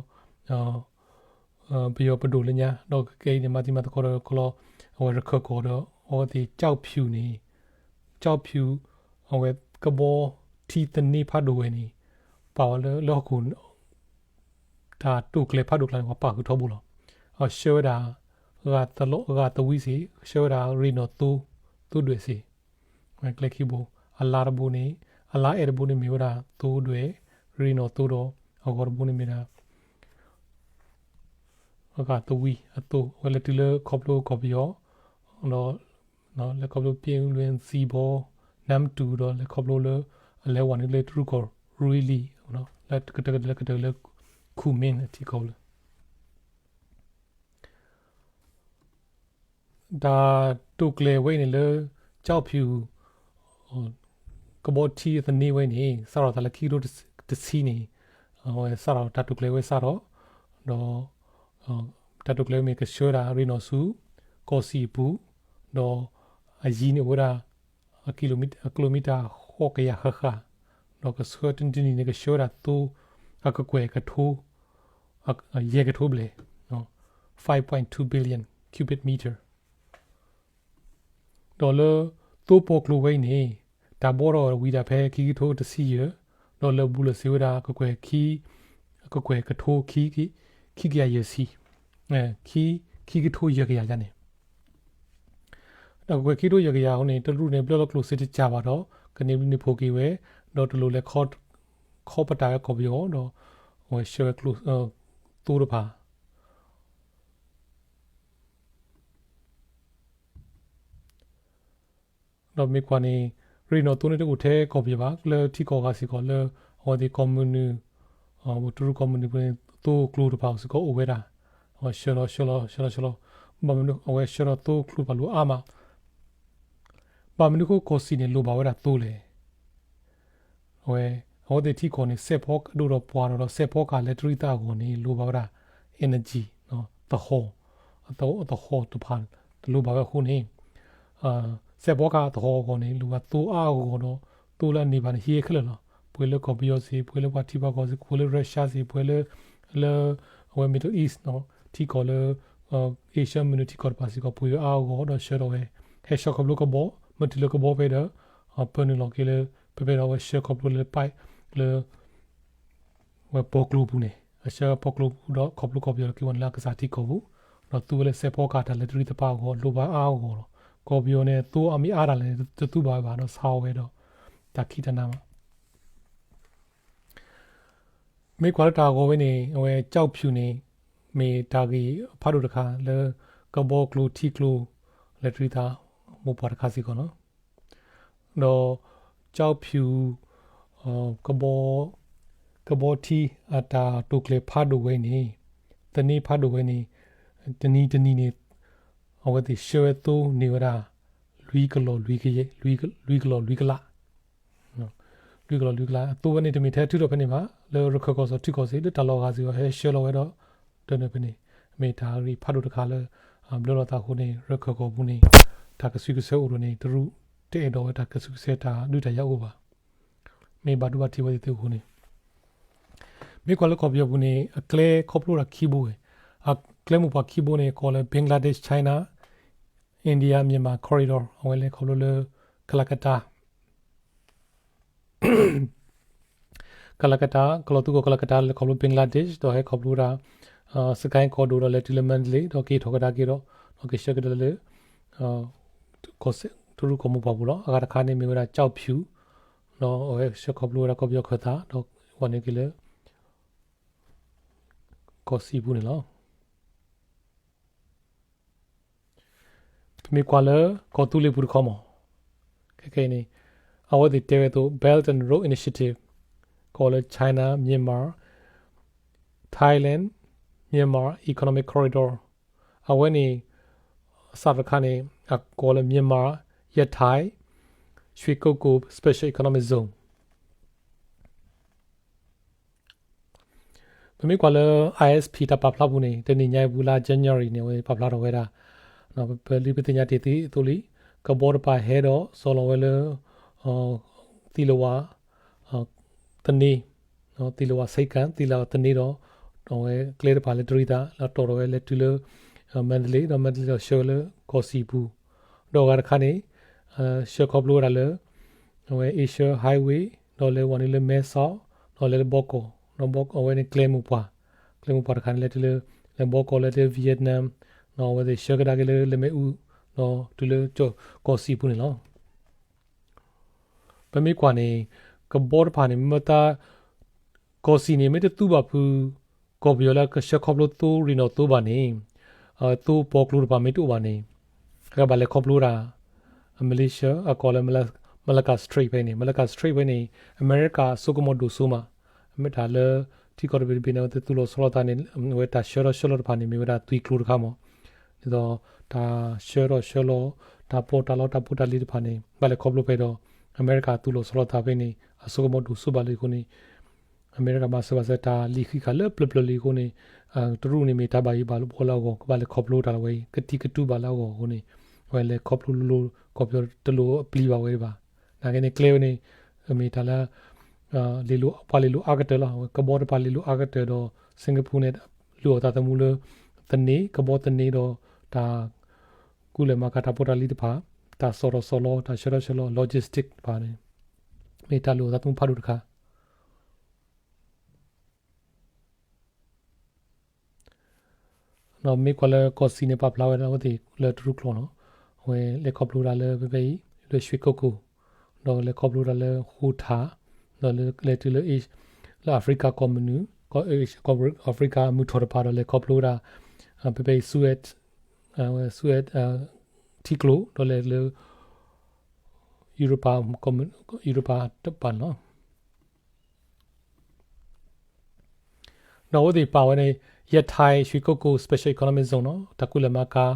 ပယီၤပဒိၣ်လၢညါ, ဒီးကဲအံၤန့ၣ် မၤတံၤမၤသကိးဒီးကလီ အဝဲရခၢၣ်ကီၢ်ဒီး အဝဲသ့ၣ် ကျောက်ဖြူ န့ၣ်, ကျောက်ဖြူ အဝဲကဘီထံသန့ဖးဒိၣ်ဝဲန့ၣ် ပာ်ဝဲလၢ လၢဟီၣ်ခိၣ် တၢ်တိာ်ကျဲၤဖးဒိၣ်ကျါန့ၣ် ပှၤပာ်ဃုာ်ထီဘိလီၤ. အဆှၢဝဲဒၣ် ဂၤသလီ ဂၤသဝံစ့ၢ်, ဆှၢဝဲဒၣ်ရ့ၣ်နီၣ်သိ သိဒွဲၣ်စ့ၢ်, ကျဲခံဘိ, အလါတဘိန့ၣ်, အလါအဲၣ်တဘိန့ၣ်မ့ၢ်ဝဲဒၣ်သိဒွဲၣ်, ရ့ၣ်နီၣ်သိဒီး အဂီၤတဘိန့ၣ်မ့ၢ်ဒၣ် ဂၤသဝံအသိ, အဝဲလဲၤတုၤလၢခီဖျိကီၢ်ပယီၤ, ဒီး လဲၤခီဖျိ ပျ့ၣ်လွဲၣ်စံဘီ, နမ်းတူ ဒီးလဲၤခီဖျိလၢ အလဲၤဝဲန့ၣ်လၢတရူးကီၢ် Ryazan, လၢကတၢၢ်ကတၢၢ်လၢကတၢၢ်လၢ Kunming အထံကီၢ်လၢ တၢ်တိာ်ကျဲၤဝဲအံၤန့ၣ်လၢ ကျောက်ဖြူ ကဘီထံသန့ဝဲန့ၣ် စးထီၣ်သးလၢခံကထိတဆံန့ၣ် အဝဲစးထီၣ်တၢ်တိာ်ကျဲၤဝဲစးထီၣ်, ဒီး တၢ်တိာ်ကျဲၤဝဲမ့ၢ်ကဆှၢဝဲဒၣ်ရ့ၣ်နီၣ်ဆူ ကီၢ်စံၣ်အပူၤ, ဒီးအယံၤန့ၣ်အိၣ်ဝဲဒၣ် ကံၤလိမံတၢ်ဃိးကယၤဃၣ်ဃၣ်, ဒီးကဆှၢတနံၤတနံၤန့ၣ် ကဆှၢဝဲဒၣ်သိ အကကွဲၢ်ကထိ ယဲၢ်ကထိဘျဲၣ်, five point two billion cubic meter, ဒီးလၢသိပီကျိၤဝဲအံၤန့ၣ် တၢ်ဘှီထီၣ်ဝံၤဒၣ်ဖဲခံကထိတဆံယဲၢ်, ဒီးလၢာ်ဘူၣ်လၢာ်စ့ဝဲဒၣ် ကကွဲၢ်ခံ ကကွဲၢ်ကထိ ခံကယၤယဲၢ်ဆံ, ခံ ခံကထိယဲၢ်ကယၤန့ၣ် ဒီးကကွဲၢ်ခံကထိယဲၢ်ကယၤအဃိန့ၣ် တရူးန့ၣ် ဘျၢလီၤကျိၣ်စ့တကးဘၣ်ဒီး ကန့ၢ်ဘျုးန့ၢ်ဖှိၣ်က့ၤဝဲ, ဒီးတလိၣ်လဲၤခီပတာ်ဝဲကီၢ်ပယီၤဒီး အဝဲဆှၢဝဲကျိ သိတဖၣ် ဒီးမ့ၢ်ကွၢ်န့ၣ် ရ့ၣ်နီၣ်သိန့ၣ်တအိၣ်ထဲကီၢ်ပယီၤဘၣ်, လၢထံကီၢ်အဂၤစ့ၢ်ကီးလၢ အဝဲသ့ၣ်ကီၢ်မုၢ်နုာ်, တရူးကီၢ်မုၢ်နုာ်ပူၤန့ၣ် သိကျိတဖၣ်စ့ၢ်ကီးအိၣ်ဝဲဒၣ်, ဆှၢလီၤ ဆှၢလီၤ ဆှၢလီၤ ဆှၢလီၤ, ဘၣ်မနုၤအဝဲဆှၢလီၤသိကျိတဖၣ်လိၣ်အါမး, ဘၣ်မနုၤအဃိကီၢ်စံၣ်န့ၣ်လိၣ်ဘၣ်ဝဲဒၣ်သိလဲၣ်. အဝဲ အဝဲသ့ၣ်ထံကီၢ်န့ၣ် စဲးဖီကဒိၣ်ဒီးပှၢ်ဒီး ဒီးစဲးဖီကဟၣ်လၢတရံးသးအဂီၢ်န့ၣ် လိၣ်ဘၣ်ဝဲဒၣ် energy, သဟီၣ်, သဟီၣ်တဖၣ် တလိၣ်ဘၣ်ဝဲအဃိန့ၣ် စဲးဖီကဟၣ်သဟီၣ်အဂီၢ်န့ၣ် လိၣ်ဘၣ်သိအါအဂီၢ်ဒီး သိလၢအန့ၢ်ဘၣ်န့ၣ် ဟံးခဲလၢာ်လီၤ. ပှဲၤလၢကီၢ်ပယီၤစ့ၢ်, ပှဲၤလၢပှၤထံပှၤကီၢ်စ့ၢ်, ပှဲၤလၢ Russia စ့ၢ်, ပှဲၤလၢ လၢ အဝဲ Middle East ထံကီၢ်လၢ Asia မုၢ်နုာ်ထံကီၢ်တဖၣ်စ့ၢ်ကီး ပှ့ၤအါအဂီၢ်ဒီးဆှၢထီၣ်ဝဲ, ဟဲဆှၢခီဖျိကဘီ, မ့ၢ်တုၤလၢကဘီဖဲဒီး ပၢနုာ်လီၤက့ၤလၢ ဖဲဖဲဒီးအဝဲဆှၢခီဖျိလၢ pipe လၢ ဝဲပီကျိပူၤန့ၣ် အဆှၢပီကျိပူၤဒီးခီဖျိကီၢ်ပယီၤလၢက့ၤဝဲန့ၣ်လၢအကစၢ်ထံကီၢ်ပူၤ, ဒီးသူဝဲလၢစဲးဖီကဟၣ်တၢ်လၢတရံးသပၢၤအဂီၢ် လိၣ်ဘၣ်အါအဂီၢ်လီၤ. ကီၢ်ပယီၤန့ၣ် သိအါမ့ၢ်အါတၢ်လဲၣ် တသူဘၣ်ဝဲဘၣ်ဒီးဆါအီၤဝဲဒီး တၢ်ခံးတၢ်နၤမး မ့ၢ်ကွၢ်လၢတၢ်အဂီၢ်ဝဲန့ၣ် အဝဲ ကျောက်ဖြူ န့ၣ် မ့ၢ်တၢ်ဂ့ၢ်ဖးဒိၣ်တခါလၢ ကဘီကျိထံကျိ လၢတရံးသးမိၢ်ပှၢ်တခါစ့ၢ်ကီးလီၤ. ဒီး ကျောက်ဖြူ ကဘီ ကဘီထံအတၢ်တိာ်ကျဲၤဖးဒိၣ်ဝဲန့ၣ် သန့ဖးဒိၣ်ဝဲန့ၣ် တနံၤတနံၤန့ၣ် အဝဲသ့ၣ်ဆှၢဝဲသိန့ၢ်ဝဲဒၣ် လွံၢ်ကလီၢ်လွံၢ်ကယဲၢ် လွံၢ်ကလီၢ်လွံၢ်ကလး လွံၢ်ကလီၢ်လွံၢ်ကလး အသိဝဲန့ၣ်တမ့ၢ်ထဲထုးထီၣ်ဖဲန့ၣ်ဘၣ် လၢရခၢၣ်ကီၢ်စဲၣ်ထံကီၢ်စ့ၢ် လၢတၢ်လီၢ်အဂၤစ့ၢ်ကီးဟဲဆှၢလီၤဝဲဒီး တနၢၤဖဲန့ၣ် မ့ၢ်တၢ်ဂ့ၢ်ဖးဒိၣ်တခါလၢ ဘျၢလီၤသးအဃိန့ၣ် ရခၢၣ်ကီၢ်ပူၤန့ၣ် တၢ်ကစုကဆၢအိၣ်ဒီးန့ၣ် တရူးတအဲၣ်ဒိးဝဲတၢ်ကစုကဆၢတၢ်ဒုးတၢ်ယၤအိၣ်ဘၣ် မ့ၢ်ဘၣ်ဒိဘၣ်ထံးဝဲသ့ၣ်သုအဃိန့ၣ် မ့ၢ်ကွၢ်လၢကီၢ်ပယီၤပူၤန့ၣ် အကျဲခီဖျိဒၣ်ခံဘိဝဲ အကျဲမိၢ်ပှၢ်ခံဘိန့ၣ် ကိးလၢ Bangladesh China India Myanmar Corridor အဝဲလဲၤခီဖျိလၢ Calcutta Calcutta ကလီၤသူကီၢ် Calcutta လဲၤခီဖျိ Bangladesh ဒီးဟဲခီဖျိဝဲဒၣ် စကဲကီၢ်ဒိၣ်ဒီးလဲၤတုၤလၢ Mandalay ဒီးက့ၤထီၣ်ကဒါက့ၤဒီး က့ၤဆှၢကဒါလၢ ကီၢ်စဲၣ်တရူးကီၢ်မိၢ်ပှၢ်ပူၤလီၤ. အဂၤတခါန့ၣ်မ့ၢ်ဝဲဒၣ် ကျောက်ဖြူ ဒီးအဝဲဆှၢခီဖျိဝဲဒၣ်ကီၢ်ပယီၤခၢၣ်သး ဒီးဝဲန့ၣ်က့ၤလၢ ကီၢ်စံၣ်ပူၤန့ၣ်လီၤ. ပမ့ၢ်ကွၢ်လၢကီၢ်သူလ့ၤပူၤတခီမး ခဲကနံၣ်အံၤန့ၣ် အဝဲသ့ၣ်တဲဝဲအသိး Belt and Road Initiative ကိးလၢ China Myanmar Trans-Asian Thailand Myanmar Economic Corridor အဝဲန့ၣ် စးတခါန့ၣ် အကိးလၢ Myanmar Yatai Shwekoko Special Economic Zone ပမ့ၢ်ကွၢ်လၢ ISP တၢ်ပာ်ဖျါပူၤန့ၣ် တနံၤညါအံၤပူၤလါ January န့ၣ် အဝဲပာ်ဖျါထီၣ်ဝဲဒၣ် ပလံပသ့ၣ်ညါတ့ၢ်သ့အသိးလံ ကဘီတပၤဟဲဒီးစီၤလီၤဝဲလၢ သံလဝါ သန့ သံလဝါ ဆိပ်ကမ်း သံလဝါသန့ဒီး အဝဲကျဲတဖၣ်လၢတရံးသး လၢတီၣ်ထီၣ်ဝဲလဲၤတုၤလၢ Mandalay ဒီး Mandalay ဒီးဆှၢဝဲလၢကီၢ်စံၣ်ပူၤ ဒီးအဂၤတခါန့ၣ် ဆှၢခီဖျိဝဲဒၣ်လၢ အဝဲ Asia Highway ဒီးလဲၤဝဲန့ၣ်လၢမဲဆီး ဒီးလဲၤလၢဘီကီၢ် ဒီးအဝဲန့ၣ်ကျဲမိၢ်ပှၢ် ကျဲမိၢ်ပှၢ်တခါန့ၣ် လဲၤတုၤလၢ လဲၤဘီကီၢ်လဲၤတုၤ Vietnam ဒီးအဝဲသ့ၣ်ဆှၢကဒါက့ၤလၢလဲၤမ့ၣ်အူ ဒီးတုၤလၢကီၢ်စံၣ်ပူၤန့ၣ်လီၤ. ပမ့ၢ်ကွၢ်န့ၣ် ကဘီတဖၣ်န့ၣ် မ့ၢ်တၢ် ကီၢ်စံၣ်န့ၣ် မ့ၢ်တသူဘၣ်ဖုး ကီၢ်ပယီၤလၢကဆှၢခီဖျိသိရ့ၣ်နီၣ်သိဘၣ်န့ၣ် သိပီကျိတဖၣ်မ့ၢ်တအိၣ်ဘၣ်န့ၣ် ကဘၣ်လဲၤခီဖျိဝဲဒၣ် Malaysia အကိးလၢ Malacca Strait ဖဲန့ၣ် Malacca Strait ဖဲန့ၣ် အမဲရကၤအစိကမီၤဒိၣ်စိမး မ့ၢ်တၢ်လၢ ထံကီၢ်တဘ့ၣ်တဘ့ၣ်န့ၣ် အဝဲသ့ၣ်သူၣ်လီၤဆီလီၤသးန့ၣ် အဝဲတၢ်ဆှၢထီၣ်ဆှၢလီၤတဖၣ်န့ၣ် မ့ၢ်ဝဲဒၣ်သွံၣ်ကျိတခါမး ဒ်သိးတၢ်ဆှၢထီၣ်ဆှၢလီၤ တၢ်ပီးတၢ်လီတၢ်ဖိတၢ်လံၤတဖၣ်န့ၣ် ဘၣ်လဲၤခီဖျိဖဲဒီး အမဲရကၤသူၣ်လီၤဆီလီၤသးဖဲန့ၣ် အစိကမီၤဒိၣ်စိဘၣ်လံအဃိန့ၣ် အမဲရကၤမၤစၢၤဘၣ်စၢၤတၢ်လံၤဃံးဃာ်လၢပျၢၤပျၢၤလံအဃိန့ၣ် တရူးန့ၣ်မ့ၢ်တၢ်ဘၣ်ယိၣ်ဘၣ်ဘှီလၢအဂီၢ် ကဘၣ်လဲၤခီဖျိတၢ်လီၤဝဲအံၤ ကတံာ်ကတူာ်ဘၣ်လၢအဂီၢ်အဃိန့ၣ် အဝဲလဲၤခီဖျိလိၤလိၤ ကီၢ်ပယီၤတလိၣ်အပျံၤဘၣ်ဝဲဘၣ်. နာ်က့န့ၣ်ကျဲဝဲန့ၣ် မ့ၢ်တၢ်လၢ ပှၤလဲၤလိာ်အါကတၢၢ်လီၤ. ကဘီတဖၣ်လဲၤလိာ်အါကတၢၢ်ဒီး Singapore န့ၣ် လုၢ်အီၣ်သးသမူလၢ သန့ ကဘီသန့ဒီး တၢ် ကူလဲၤမၤကၤတၢ်ဖိတၢ်လံၤတဖၣ် တၢ်စီၣ်ထီၣ်စီၣ်လီၤ တၢ်ဆှၢထီၣ်ဆှၢလီၤ logistic တဖၣ်န့ၣ် မ့ၢ်တၢ်လုၢ်အီၣ်သးသမူဖးဒိၣ်တခါ ဒီးမ့ၢ်ကွၢ်လၢကီၢ်စံၣ်န့ၣ် ပာ်ဖျါဝဲဒၣ်အဝဲသ့ၣ်လၢတရူးကျိာ်လီၤ. အဝဲလဲၤခီဖျိဝဲဒၣ်လၢဖဲဖဲအံၤ လၢ ရွှေကုက္ကို ဒီးလဲၤခီဖျိဝဲဒၣ်လၢ Ghouta ဒီးလဲၤတုၤလၢ လၢ Africa ကီၢ်မနုၤ Africa အမုၢ်ထီၣ်တဖၣ်ဒီးလဲၤခီဖျိဝဲဒၣ် ဖဲဖဲအံၤ Suez Suez ထံကျိ ဒီးလဲၤလၢ Europa Europa တဖၣ်န့ၣ်လီၤ. ဒီးအဝဲသ့ၣ်ပာ်ဝဲန့ၣ် Yatai Shwekoko Special Economic Zone နီၤ တၢ်ကူလဲၤမၤကၤ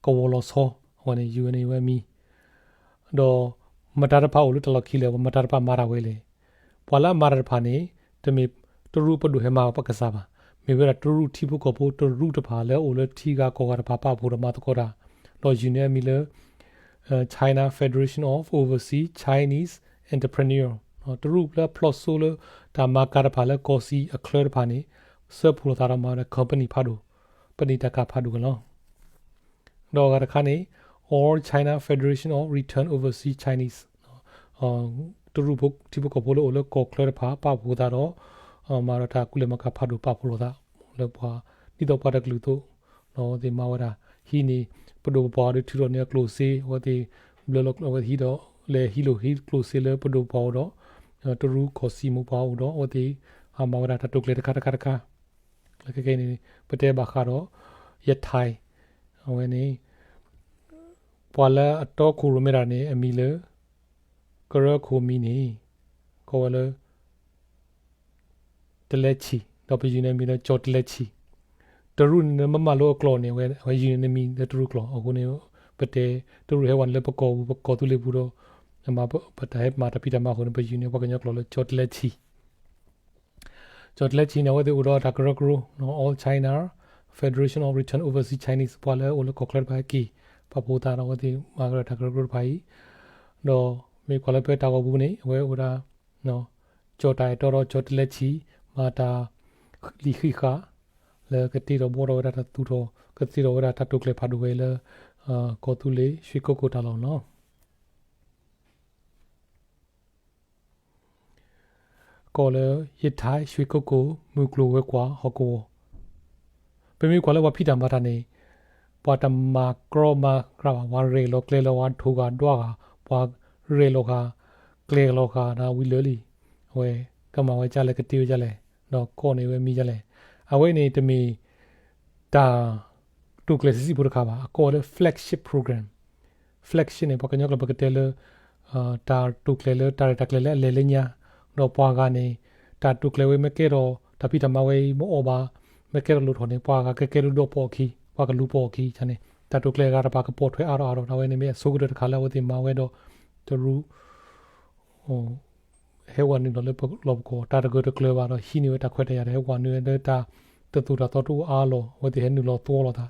ကဝီၤလီၤဆီ အဝဲန့ၣ် ယူၢ်ဝဲန့ၣ်ဝဲမံၤ ဒီးမတၤတဖၣ်အိၣ်လၢတၢ်လီၢ်ခံလဲၣ် မတၤတဖၣ်မၤတၢ်ဝဲလဲၣ်. ပှၤလၢအမၤတၢ်တဖၣ်န့ၣ် တမ့ၢ်တရူးပဒိၣ်ဟဲမၤပကစၢ်ဘၣ်. မ့ၢ်ဝဲဒၣ်တရူးထံဖိကီၢ်ဖိတရူးတဖၣ်လၢအအိၣ်လၢထံဂၤကီၢ်ဂၤတဖၣ်ပာ်ဖှိၣ်ဒီးမၤသကိးတၢ်, ဒီးယူၢ်န့ၢ်အမံၤလၢ China Federation of Overseas Chinese Entrepreneur တရူးလၢအဖျိစိလၢတၢ်မၤကၤတဖၣ်လၢကီၢ်စံၣ်အချၢတဖၣ်န့ၣ် ဆၢဖှိၣ်လိာ်သးဒီးမၤဝဲဒၣ် company ဖးဒိၣ်, ပနံာ်တၢ်ကၤဖးဒိၣ်ဝဲလီၤ. ဒီးအဂၤတခါန့ၣ် All China Federation of Return Overseas Chinese တရူးထံဖိကီၢ်ဖိလၢအိၣ်လၢကီၢ်ချၢတဖၣ် ပာ်ဖှိၣ်သးဒီး မၤဒီးတၢ်ကူလဲၤမၤကၤဖးဒိၣ် ပာ်ဖှိၣ်လိာ်သး လၢပှၤ ဒ်သိးပှၤတကလုာ်အသိး ဒီးအဝဲသ့ၣ်မၤဝဲဒၣ် ဟံးန့ၢ် ပဒိၣ်ပပှၢ်အီၤဒီးထုးထီၣ်န့ၢ်အကျိၣ်စ့ အဝဲသ့ၣ် ဘျၢလီၤအဝဲသ့ၣ်ဟံးဒီး လဲၤဟံးလိာ်ဟံးကျိၣ်စ့လၢပဒိၣ်ပပှၢ်အအိၣ်ဒီး တရူးကီၢ်စံၣ်မိၢ်ပှၢ်အိၣ်ဒီး အဝဲသ့ၣ် ဟးမၤဝဲဒၣ်တၢ်တိာ်ကျဲၤတခါတခါတခါ ခဲကနံၣ်န့ၣ် ပတဲဘၣ်ဃးဒီး Yatai အဝဲန့ၣ် ပှၤလၢအတီခိၣ်ရိၣ်မဲတၢ်န့ၣ် အမံၤလၢ ကရၢခိၣ်မံၤန့ၣ် ကိးဝဲလၢ တလဲဆံၣ် ဒီးပယူၢ်န့ၢ်အမံၤလၢ ကၠီၤတလဲဆံၣ်. တရူးန့ၣ် နမ့ၢ်မၤလိအကျိာ်န့ၣ် အဝဲ အဝဲယူၢ်န့ၢ်နမံၤလၢတရူးကျိာ် အဃိန့ၣ် ပတဲ တရူးဟဲဝဲန့ၣ်လၢပကီၢ်ပူၤ ပကီၢ်သူလ့ၤပူၤဒီး ပတၢ်ဟဲမၤတၢ်ဖံးတၢ်မၤအဃိန့ၣ် ပယူၢ်န့ၢ်ပှၤကညီကျိာ်လၢ ကၠီၤတလဲဆံၣ် ကၠီၤတလဲဆံၣ်န့ၣ် အဝဲသ့ၣ်အိၣ်ဒီးတၢ်ကရၢကရိ All China Federation of Return Overseas Chinese ပှၤလၢအိၣ်လၢကီၢ်ချၢတဖၣ်ဟဲက့ၤ ပာ်ဖှိၣ်သးဒီးအဝဲသ့ၣ်မၤကဒီးတၢ်ကရၢကရိတဖၣ်အံၤ ဒီးမ့ၢ်ကွၢ်လၢပတၢ်ဂီၤပူၤန့ၣ် အဝဲအိၣ်ဝဲဒၣ် ကၠီၤတၢ်အဲၣ်တီဒီးကၠီၤတလဲဆံၣ် မၤတၢ်လံၤဃံးဃာ် လၢကတ့ထီၣ်ဘှီထီၣ်ဝဲဒၣ်တၢ်သူၣ်ထီၣ် ကတ့ထီၣ်ဝဲဒၣ်တၢ်တိာ်ကျဲၤဖးဒိၣ်ဝဲလၢ ကီၢ်သူလ့ၤ ရွှေကုက္ကို တၢ်လီၢ်န့ၣ်လီၤ. ကီၢ်လၢ ရထိုင် ရွှေကုက္ကို မုၢ်ကျိၤဝဲၤကွာ်ဟီၣ်ကဝီၤ ပမ့ၢ်ကွၢ်လၢပှၤဖံးတၢ်မၤတၢ်န့ၣ် ပှၤတမၤကြီမၤကြီဘၣ် ပှၤရဲၣ်လီၤကျဲၤလီၤ ပှၤထိၣ်ဂာ်ဒွးဂာ် ပှၤရဲၣ်လီၤဃာ် ကျဲၤလီၤဃာ် ဝံၤလၢာ်လံ အဝဲကမၤဝဲဒ်လဲၣ် ကတ့ဝဲဒ်လဲၣ် ဒီးကိးန့ၢ်ဝဲမံၤဒ်လဲၣ် အဝဲန့ၣ်တမ့ၢ် တၢ်တိာ်ကျဲၤဆံးဆံးဖိတခါဘၣ် အကိးဝဲလၢ flagship program, flagship န့ၣ် ပှၤကညီကျိာ်ပကတဲလၢ တၢ်တိာ်ကျဲၤလၢတၢ်ရဲၣ်တၢ်ကျဲၤလၢအလဲၤလၢညါ ဒီးပှၤဂၤန့ၣ် တၢ်တိာ်ကျဲၤဝဲမ့ၢ်ကဲထီၣ် တၢ်ဖံးတၢ်မၤဝဲအံၤ မ့ၢ်အီၣ်ဘၣ် မ့ၢ်ကဲထီၣ်လိၣ်ထီၣ်န့ၣ် ပှၤဂၤကကဲထီၣ်ဒီးပိာ်အခံ, ပှၤကလူၤပိာ်အခံန့ၣ် တၢ်တိာ်ကျဲၤအဂၤတဖၣ်ကပိာ်ထွဲအါထီၣ်အါထီၣ်, အဝဲန့ၣ်မ့ၢ်အဆိကတၢၢ်တခါလၢအဝဲသ့ၣ်မၤဝဲဒီး တရူး ဟဲဝၤနုာ်လီၤလၢလီၢ်ပကိာ် တၢ်တဂၢၢ်တကျၢၤဘၣ်ဒီး ဟံးန့ၢ်ဝဲတၢ်ခွဲးတၢ်ယာ်ဒီး ဟဲဝၤနုာ်ဝဲလၢတၢ်တသိၣ်တၢ်သီတအိၣ်အါလီၢ် အဝဲသ့ၣ်ဟဲနုာ်လီၤသီလီၤသး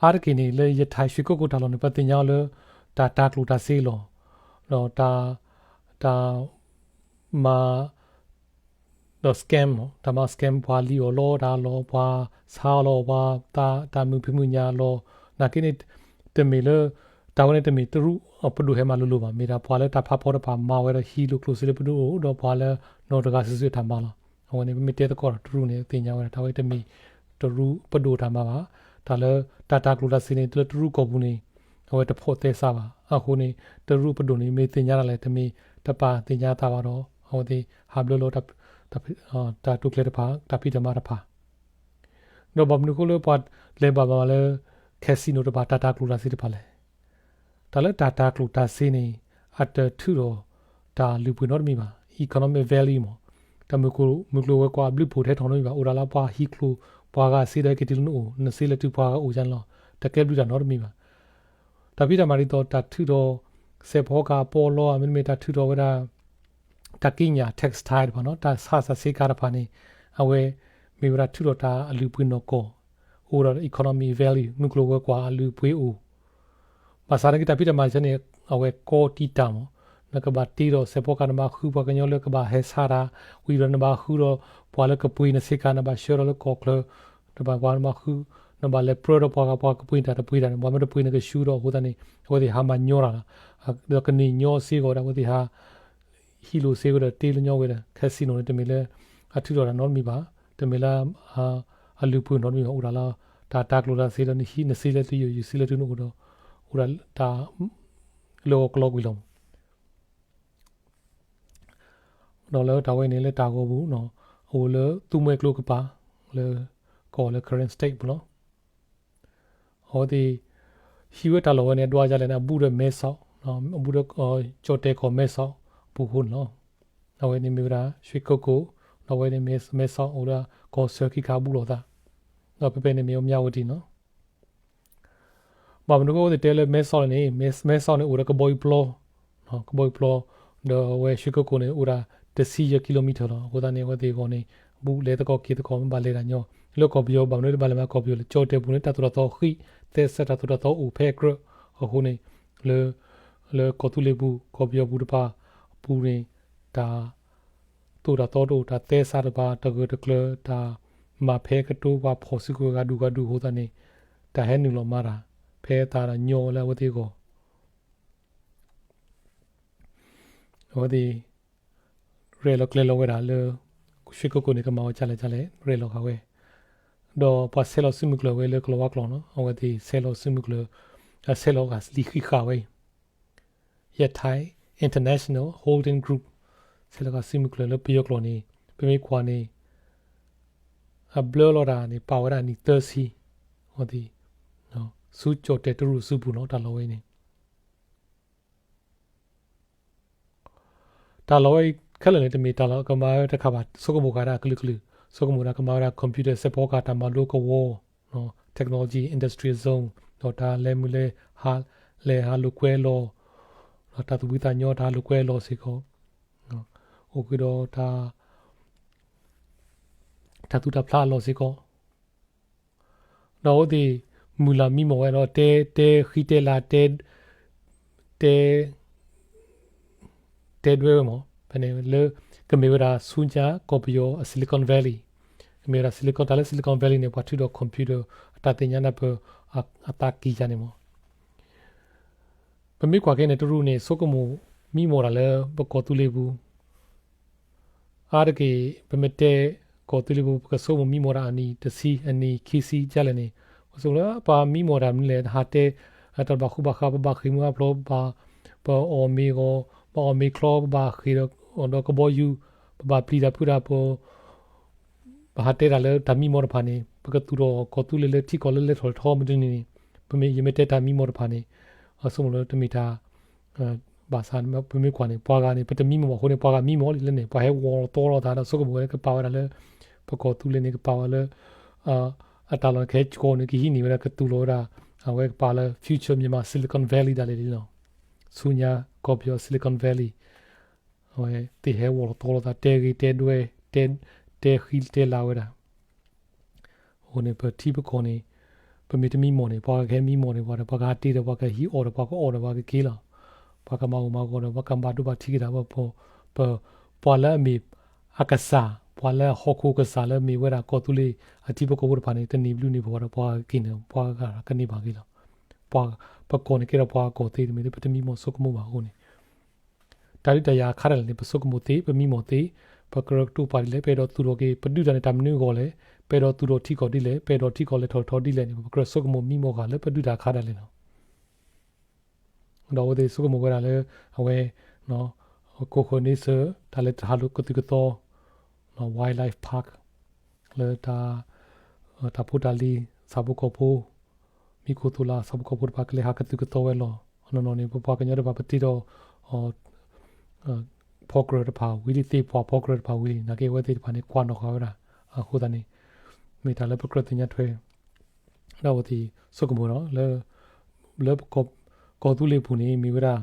အါတက့ၢ်န့ၣ် လၢရခၢၣ်ရွှ့ၣ်ကိကိၣ်တၢ်လီၢ်န့ၣ် ပသ့ၣ်ညါအီၤလၢ တၢ်တၤကျိၣ်တၤစ့လီၤ. ဒီးတၢ် တၢ်မၤ ဒီး scam လီၤ. တၢ်မၤ scam ပှၤလံၣ်အီၣ်လီတၢ်လီၤ, ပှၤဆါအီၣ်လီၤ, ပှၤသးတၢ်မုာ်ဖံးမုာ်ညၣ်လီၤ. နာ်က့န့ၣ် တမ့ၢ်လၢ တၢ်ဝဲန့ၣ်တမ့ၢ်တရူးပဒိၣ်ဟဲမၤလိၤလိၤဘၣ်. မ့ၢ်ဒၣ်ပှၤလၢတၢ်ဖးဖီတဖၣ်မၤဝဲဒီးဟံးလိာ်ကျိၣ်စ့လၢပဒိၣ်အိၣ် ဒီးပှၤလၢနီၢ်တဂၤစုာ်စုာ်တၢ်မၤလီၤ. အဝဲန့ၣ် ပမ့ၢ်တဲသကိးဒီးတရူးန့ၣ် သ့ၣ်ညါဝဲဒၣ် တၢ်ဝဲတမ့ၢ်တရူးပဒိၣ်တၢ်မၤဘၣ်. တၢ်လၢတၢ်တၤကျိၣ်တၤစ့န့ၣ် လၢတရူးကီၢ်ပူၤန့ၣ် အဝဲတဖိးသဲစးဘၣ်. အဃိန့ၣ် တရူးပဒိၣ်န့ၣ် မ့ၢ်သ့ၣ်ညါဒၣ်လဲာ် တမ့ၢ်တပာ်သ့ၣ်ညါသးဘၣ်ဒီး အဝဲသ့ၣ်ဟးဘျၢလီၤ တၢ်တိာ်ကျဲၤတဖၣ် တၢ်ဖံးတၢ်မၤတဖၣ် ဒီးဘၣ်မနုၤအဃိလၢပှၤလဲၤဘၣ်မၤလၢ casino တဖၣ် တၢ်တၤကျိၣ်တၤစ့တဖၣ်လဲၣ်. တၢ်လၢတၢ်တၤကျိၣ်တၤစ့န့ၣ် အတထုးထီၣ်တၢ်လုၢ်ပှ့ၤနီတမံၤဘၣ်, economic value မး, တၢ်မုၢ်ကျိၤဝဲၤကွာ်အဘျုးဖှိၣ်တဟဲထီၣ်နီတမံၤဘၣ်. အိၣ်ဒၣ်လၢပှၤဟံးကျိၤ ပှၤဂၤစ့ဒီးဟဲက့ၤတုၤလၢနအိၣ် နစ့လၢတုၤပှၤဂၤအိၣ်န့ၣ်လီၤ. တကဲဘျုးတၢ်နီတမံၤဘၣ်. တၢ်ဖံးတၢ်မၤဒ်သိး တၢ်ထုးထီၣ် စဲးဖီကဟၣ်ပီလီ မ့တမ့ၢ်တၢ်ထုးထီၣ်ဝဲဒၣ် တၢ်ကံးညာ် textile တဖၣ်နီၤ တၢ်ဆါစၢ်စ့ကၤတဖၣ်န့ၣ် အဝဲ မ့ၢ်ဝဲဒၣ်ထုးထီၣ်တၢ်အလုၢ်အပှ့ၤနီၢ်ကီၢ် အိၣ်ဒီး economic value မုၢ်ကျိၤဝဲၤကွာ်အလုၢ်အပှ့ၤအိၣ် ဘၣ်ဆၣ်န့ၣ်က့ၤတၢ်ဖံးတၢ်မၤတခါန့ၣ် အဝဲကီတံာ်တာ်မး, နကဘၣ်တ့ဒီးစဲးဖီကဟၣ် နဘၣ်ဃုပှၤကညီလၢကဘၣ်ဟဲဆါတၢ်, ဝံၤဒီးနဘၣ်ဃုဒီးပှၤလၢကပှ့ၤနစ့ကၤ နဘၣ်ဆှၢဒီးလၢကီၢ်ချၢ, တဘၣ်ပှၤနဘၣ်ဃု, နဘၣ်လဲၤပြၢဒီးပှၤဂၤပှၤကပှ့ၤတၢ်တပှ့ၤတၢ်န့ၣ် ပှၤမ့ၢ်တပှ့ၤနကဆူဒီးအဃိသတးန့ၣ် အဝဲသ့ၣ်ဟးမၤညီတၢ်လီၤ. ဒီးကန့ၢ်ညီစ့ဂီၤဒီး အဝဲသ့ၣ်ဟး ဟံးလိာ်စ့ဝဲဒီးတ့လၢညီဝဲဒီး casino န့ၣ် တမ့ၢ်လၢ အထုးထီၣ်တၢ်နီတမံၤဘၣ်, တမ့ၢ်လၢ အလုၢ်အပှ့ၤနီတမံၤဘၣ်, အိၣ်ဒၣ်လၢ တၢ်တၤကျိၣ်တၤစ့ဒီး နဟံးနစ့လၢတုၤယိာ် ယစ့လၢတုၤနအိၣ်ဒီး အိၣ်ဒၣ်တၢ် လၢဂီၤကလီကွံာ်လီၤ. ဒီးလၢတၢ်ဝဲန့ၣ်လၢတၢ်ဂီၤပူၤ အအိၣ်လၢသူမှဲကျိကပၤ လၢ ကီၢ်လၢ Karen State ပူၤလီၤ. အဝဲသ့ၣ် ဟံးဝဲတၢ်လီၢ်ဝဲန့ၣ် အဒွးယၤလဲၣ်န့ၣ် အဘူးဒီးမဲဆီး, အဘူးဒီး ကၠီၣ်တဲာ်ကီၢ်မဲဆီးပူၤအဃိန့ၣ်လီၤ. အဝဲန့ၣ်မ့ၢ်ဝဲဒၣ် ရွှ့ၣ်ကိကိၣ်, ဒီးအဝဲန့ၣ် မဲဆီး အိၣ်ဒီးကီၢ်စၢၤခံခါအဘူးလိာ်သး, ဒီးဖဲဖဲန့ၣ်မ့ၢ်အမၠၣ်ဝတံၣ်နီၤ ဘၣ်မနုၤအဃိအဝဲသ့ၣ်တဲလၢမဲဆီးန့ၣ် မဲဆီးန့ၣ် အိၣ်ဒီးကဘီယူၤပျီ, ကဘီယူၤပျီ, ဒီးအဝဲရွှ့ၣ်ကိကိၣ်န့ၣ် အိၣ်ဒၣ်တဆံယဲၢ် kilometer လီၤ. အဃိသတးန့ၣ် အဝဲသ့ၣ်အဂီၢ်န့ၣ် ဘူးလဲၤသကိးက့ၤသကိး မ့ၢ်ဘၣ်လဲၤတၢ်ညီ, လၢကီၢ်ပယီၤ ဘၣ်မနုၤတဘၣ်လဲၤမၤကီၢ်ပယီၤလဲၣ်, ကၠီၣ်တဲာ်ပူၤန့ၣ် တၢ်သိၣ်တၢ်သီဃံး, သဲစးတၢ်သိၣ်တၢ်သီအိၣ်ဖဲအကြၢး, အဃိန့ၣ် လၢ လၢကီၢ်သူလ့ၤပူၤ ကီၢ်ပယီၤပူၤတဖၣ်အပူၤန့ၣ် တၢ် သိၣ်တၢ်သီတအိၣ်, တၢ်သဲစးတဖၣ် တဂၢၢ်တကျၢၤ, တၢ်မၤဖဲကတိၤပှၤဖီၣ်စုကဝဲၤဂၤဒူၣ်ဂၤဒူၣ်အဃိသတးန့ၣ် တၢ်ဟဲနုာ်လီၤမၤတၢ် ဖဲအသးဒီးညီဝဲလၢအဝဲသ့ၣ်အဂီၢ် အဝဲသ့ၣ် ရဲၣ်လီၤကျဲၤလီၤဝဲဒၣ်လၢ ရွှ့ၣ်ကိကိၣ်န့ၣ် ကမၤဝဲဒ်လဲၣ်ဒ်လဲၣ် ရဲၣ်လီၤဃာ်ဝဲ, ဒီးပှၤဆဲးလီၤစုမုၢ်ကျၢၤဝဲလၢကလီၤဝါကျိာ်နီၤ, အဝဲသ့ၣ်ဆဲးလီၤစုမုၢ်ကျၢၤ, ဆဲးလီၤဃာ်လံာ်ဃံးဃာ်ဝဲအံၤ Yatai International Holding Group ဆဲးလီၤဃာ်စုမုၢ်ကျၢၤလၢပယီၤကျိာ်န့ၣ် ပမ့ၢ်ကွၢ်န့ၣ် အဘျၢလီၤတၢ်န့ၣ် ပာ်ဝဲဒၣ်နံၣ်သၢဆံ, အဝဲသ့ၣ် ဆူကၠီၣ်တဲာ်တရူးစုပူၤနီၤ တၢ်လီၢ်ဝဲအံၤန့ၣ် တၢ်လီၢ်ဝဲအံၤခဲလၢာ်န့ၣ် တမ့ၢ်တၢ်လီၢ်ကမၤဝဲတခါဘၣ်, ဆိကမိၣ်ဃာ်ဒၣ်အကလုာ်ကလုာ်, ဆိကမိၣ်ဒၣ်ကမၤဝဲဒၣ် computer စဲးဖီကဟၣ်တၢ်မၤလိကဝီၤ, technology industrial zone ဒီးတၢ်လဲၤမုၢ်လဲၤဟး, လဲၤဟးလိာ်ကွဲလီၤ, ဒီးတၢ်သူၣ်ဖှံသးညီတၢ်လိာ်ကွဲလီၤစ့ၢ်ကီး, အိၣ်ဃုာ်ဒီးတၢ် တၢ်သူၣ်တၢ်ဖျးအလီၢ်စ့ၢ်ကီး, ဒီးအဝဲသ့ၣ် မုၢ်လၢ်မံမီၢ်ဝဲဒီး တဲ တဲဃံတဲလၤ တဲ တဲ တဲဒွဲဝဲမီၢ် ဖဲန့ၣ်လၢ ကမ့ၢ်ဝဲဒၣ်ဆူညါကီၢ်ပယီၤအ Silicon Valley, ကမ့ၢ်ဝဲဒၣ် Silicon တၢ်လၢ Silicon Valley န့ၣ် ပှၤထုးဒီး computer အတၢ်သ့ၣ်ညါနၢ်ပၢၢ် အသးကံၢ်ယါန့ၣ်မီၢ် ပမ့ၢ်ကွၢ်က့ၤန့ၣ် တရူးန့ၣ် ဆိကမိၣ်မံမီၢ်တၢ်လၢပကီၢ်သူလ့ၤပူၤ အါတက့ၢ် ပမ့ၢ်တဲ ကီၢ်သူလ့ၤပူၤ ပကဆိကမိၣ်မံမီၢ်တၢ်အနံၣ်တဆံ အနံၣ်ခံဆံဒ်လဲၣ်န့ၣ် ပဆိကမိၣ်လၢပှၤမံမီၢ်တၢ်မနုၤလဲၣ် ဟးတဲ တၢ်ဘၣ်ဃူဘၣ်ဃး ပဘၣ်ဃ့ၢ်မှံဟးဖျိး ပဘၣ် ပအီၣ်မ့ၤဂီၤ ပဘၣ်အီၣ်မ့ၤချီ ပဘၣ်ဃ့ၢ်ဒီးကဘီယူၤ ပဘၣ်ပျံၤတၢ်ဖုးတၢ် ပ ပဟးတဲတၢ်လၢတၢ်မံမီၢ်တဖၣ်န့ၣ် ပကသူၣ်ထီၣ်ကီၢ်သူလ့ၤလၢထံကီၢ်လၢလဲၤထီၣ်လဲၤထီမ့ၢ်တနံၤန့ၣ် ပမ့ၢ် ယမ့ၢ်တဲတၢ်မံမီၢ်တဖၣ်န့ၣ် အဆိကမိၣ်လၢတမ့ၢ်တၢ် ဘၣ်ဆၣ်ပမ့ၢ်ကွၢ်န့ၣ် ပှၤဂၤန့ၣ် ပတမံမီၢ်ဘၣ်အဃိန့ၣ် ပှၤဂၤမံမီၢ်လံလၢန့ၣ် ပှၤဟဲဝီၤလီၤသီလီၤသးဒီးဆိကမိၣ်ဝဲလၢကပာ်ဝဲဒၣ်လၢ ပကီၢ်သူလ့ၤန့ၣ် ကပာ်ဝဲလၢ အတၢ်လီၢ်န့ၣ် ကဟဲကၠီန့ၣ် ကဟံးန့ၢ်ဝဲဒၣ် ကသူၣ်လီၤဝဲဒၣ် အဝဲကပာ်လၢ future Myanmar Silicon Valley ဒၣ်လဲာ်လီၤ. ဆူညါ ကီၢ်ပယီၤ Silicon Valley အဝဲသ့ၣ်ဟဲဝီၢ်လီၤတီၤလိာ်သး တဲဂ့ၤတဲဒွဲ တဲ တဲဃံတဲလၤဝဲဒၣ် အဃိန့ၣ် ပထံပကီၢ်န့ၣ် ပမ့ၢ်တမံမီၢ်န့ၣ် ပှၤကဟဲမံမီၢ်န့ၣ် ပှၤဒီး ပှၤကဟးတ့ဒီး ပှၤကဟံးအီၣ်ဒီး ပှၤကအီၣ်ဒီး ပှၤကက့ၤလီၤ. ပှၤကမၤအိၣ်မၤဂီၤဒီး ပှၤကဘၣ်ဒိဘၣ်ထံးက့ၤတၢ် ပ ပ ပှၤလၢအမ့ၢ်အကစၢ် ပှၤလၢအဟီၣ်ခိၣ်ကစၢ်လၢမ့ၢ်ဝဲဒၣ်ကီၢ်သူလ့ၤအထံဖိကီၢ်ဖိတဖၣ်န့ၣ် တန့ၢ်ဘျုးန့ၢ်ဖှိၣ်ဒီး ပှၤကက့ၤန့ၣ် ပှၤဂၤကန့ၢ်ဘၣ်က့ၤလီၤ. ပှၤ ပကီၢ်န့ၣ်ကဲဒီးပှၤကီၢ်သ့တမ့ၢ် ပတမံမီၢ်ဆိကမိၣ်ဘၣ်အဃိန့ၣ် တၢ်ဒုးတၢ်ယၤအခါဒၣ်လဲာ်န့ၣ် ပဆိကမိၣ်သ့ ပမံမီၢ်သ့, ပကြၢးကတိၤပာ်ဒ်လဲၣ်, ပအဲၣ်ဒိးသူၣ်ထီၣ်က့ၤ ပဒုးတၢ်န့ၣ်တၢ်မနုၤအဂီၢ်လဲၣ်, ပအဲၣ်ဒိးသူၣ်ထီၣ်ထံကီၢ်ဒ်လဲၣ်, ပအဲၣ်ဒိးထံကီၢ်လဲၤထီၣ်ထီဒ်လဲၣ်န့ၣ် ပကြၢးဆိကမိၣ်မံမီၢ်ဃာ်လၢပဒုးတၢ်အခါဒၣ်လဲာ်လီၤ. ဒီးအဝဲသ့ၣ်ဆိကမိၣ်ဝဲဒၣ်လၢ အဝဲ ကိးဃၢၤန့ဆၢၣ် တၢ်လဲၤဟးလိာ်ကသုၣ်ကသီ Wildlife Park လၢတၢ် တၢ်ဖိတၢ်လံၤ ဆၣ်ဖိကီၢ်ဖိ မံခိၣ်သိၣ်လး ဆၣ်ဖိကီၢ်ဖိတဖၣ် ကလဲၤဟးကသုၣ်ကသီဝဲလီၤ. အနီၢ်နီၢ်န့ၣ် ပပှၤကညီတဖၣ် ပတ့ထီၣ် ဖီကြၢၢ်တဖၣ်ဝံၤလံ သ့ၣ်ပှၢ်ဖီကြၢၢ်တဖၣ်ဝံၤလံ နာ်က့အဝဲသ့ၣ်တဖၣ်န့ၣ် ကွၢ်နီၣ်ဃာ်ဝဲဒၣ် အဃိသတးန့ၣ် မ့ၢ်တၢ်လၢပကြၢးသ့ၣ်ညါထွဲ ဒီးအဝဲသ့ၣ်ဆိကမိၣ်ဒီး လၢ လၢကီၢ်သူလ့ၤပူၤန့ၣ် မ့ၢ်ဝဲဒၣ်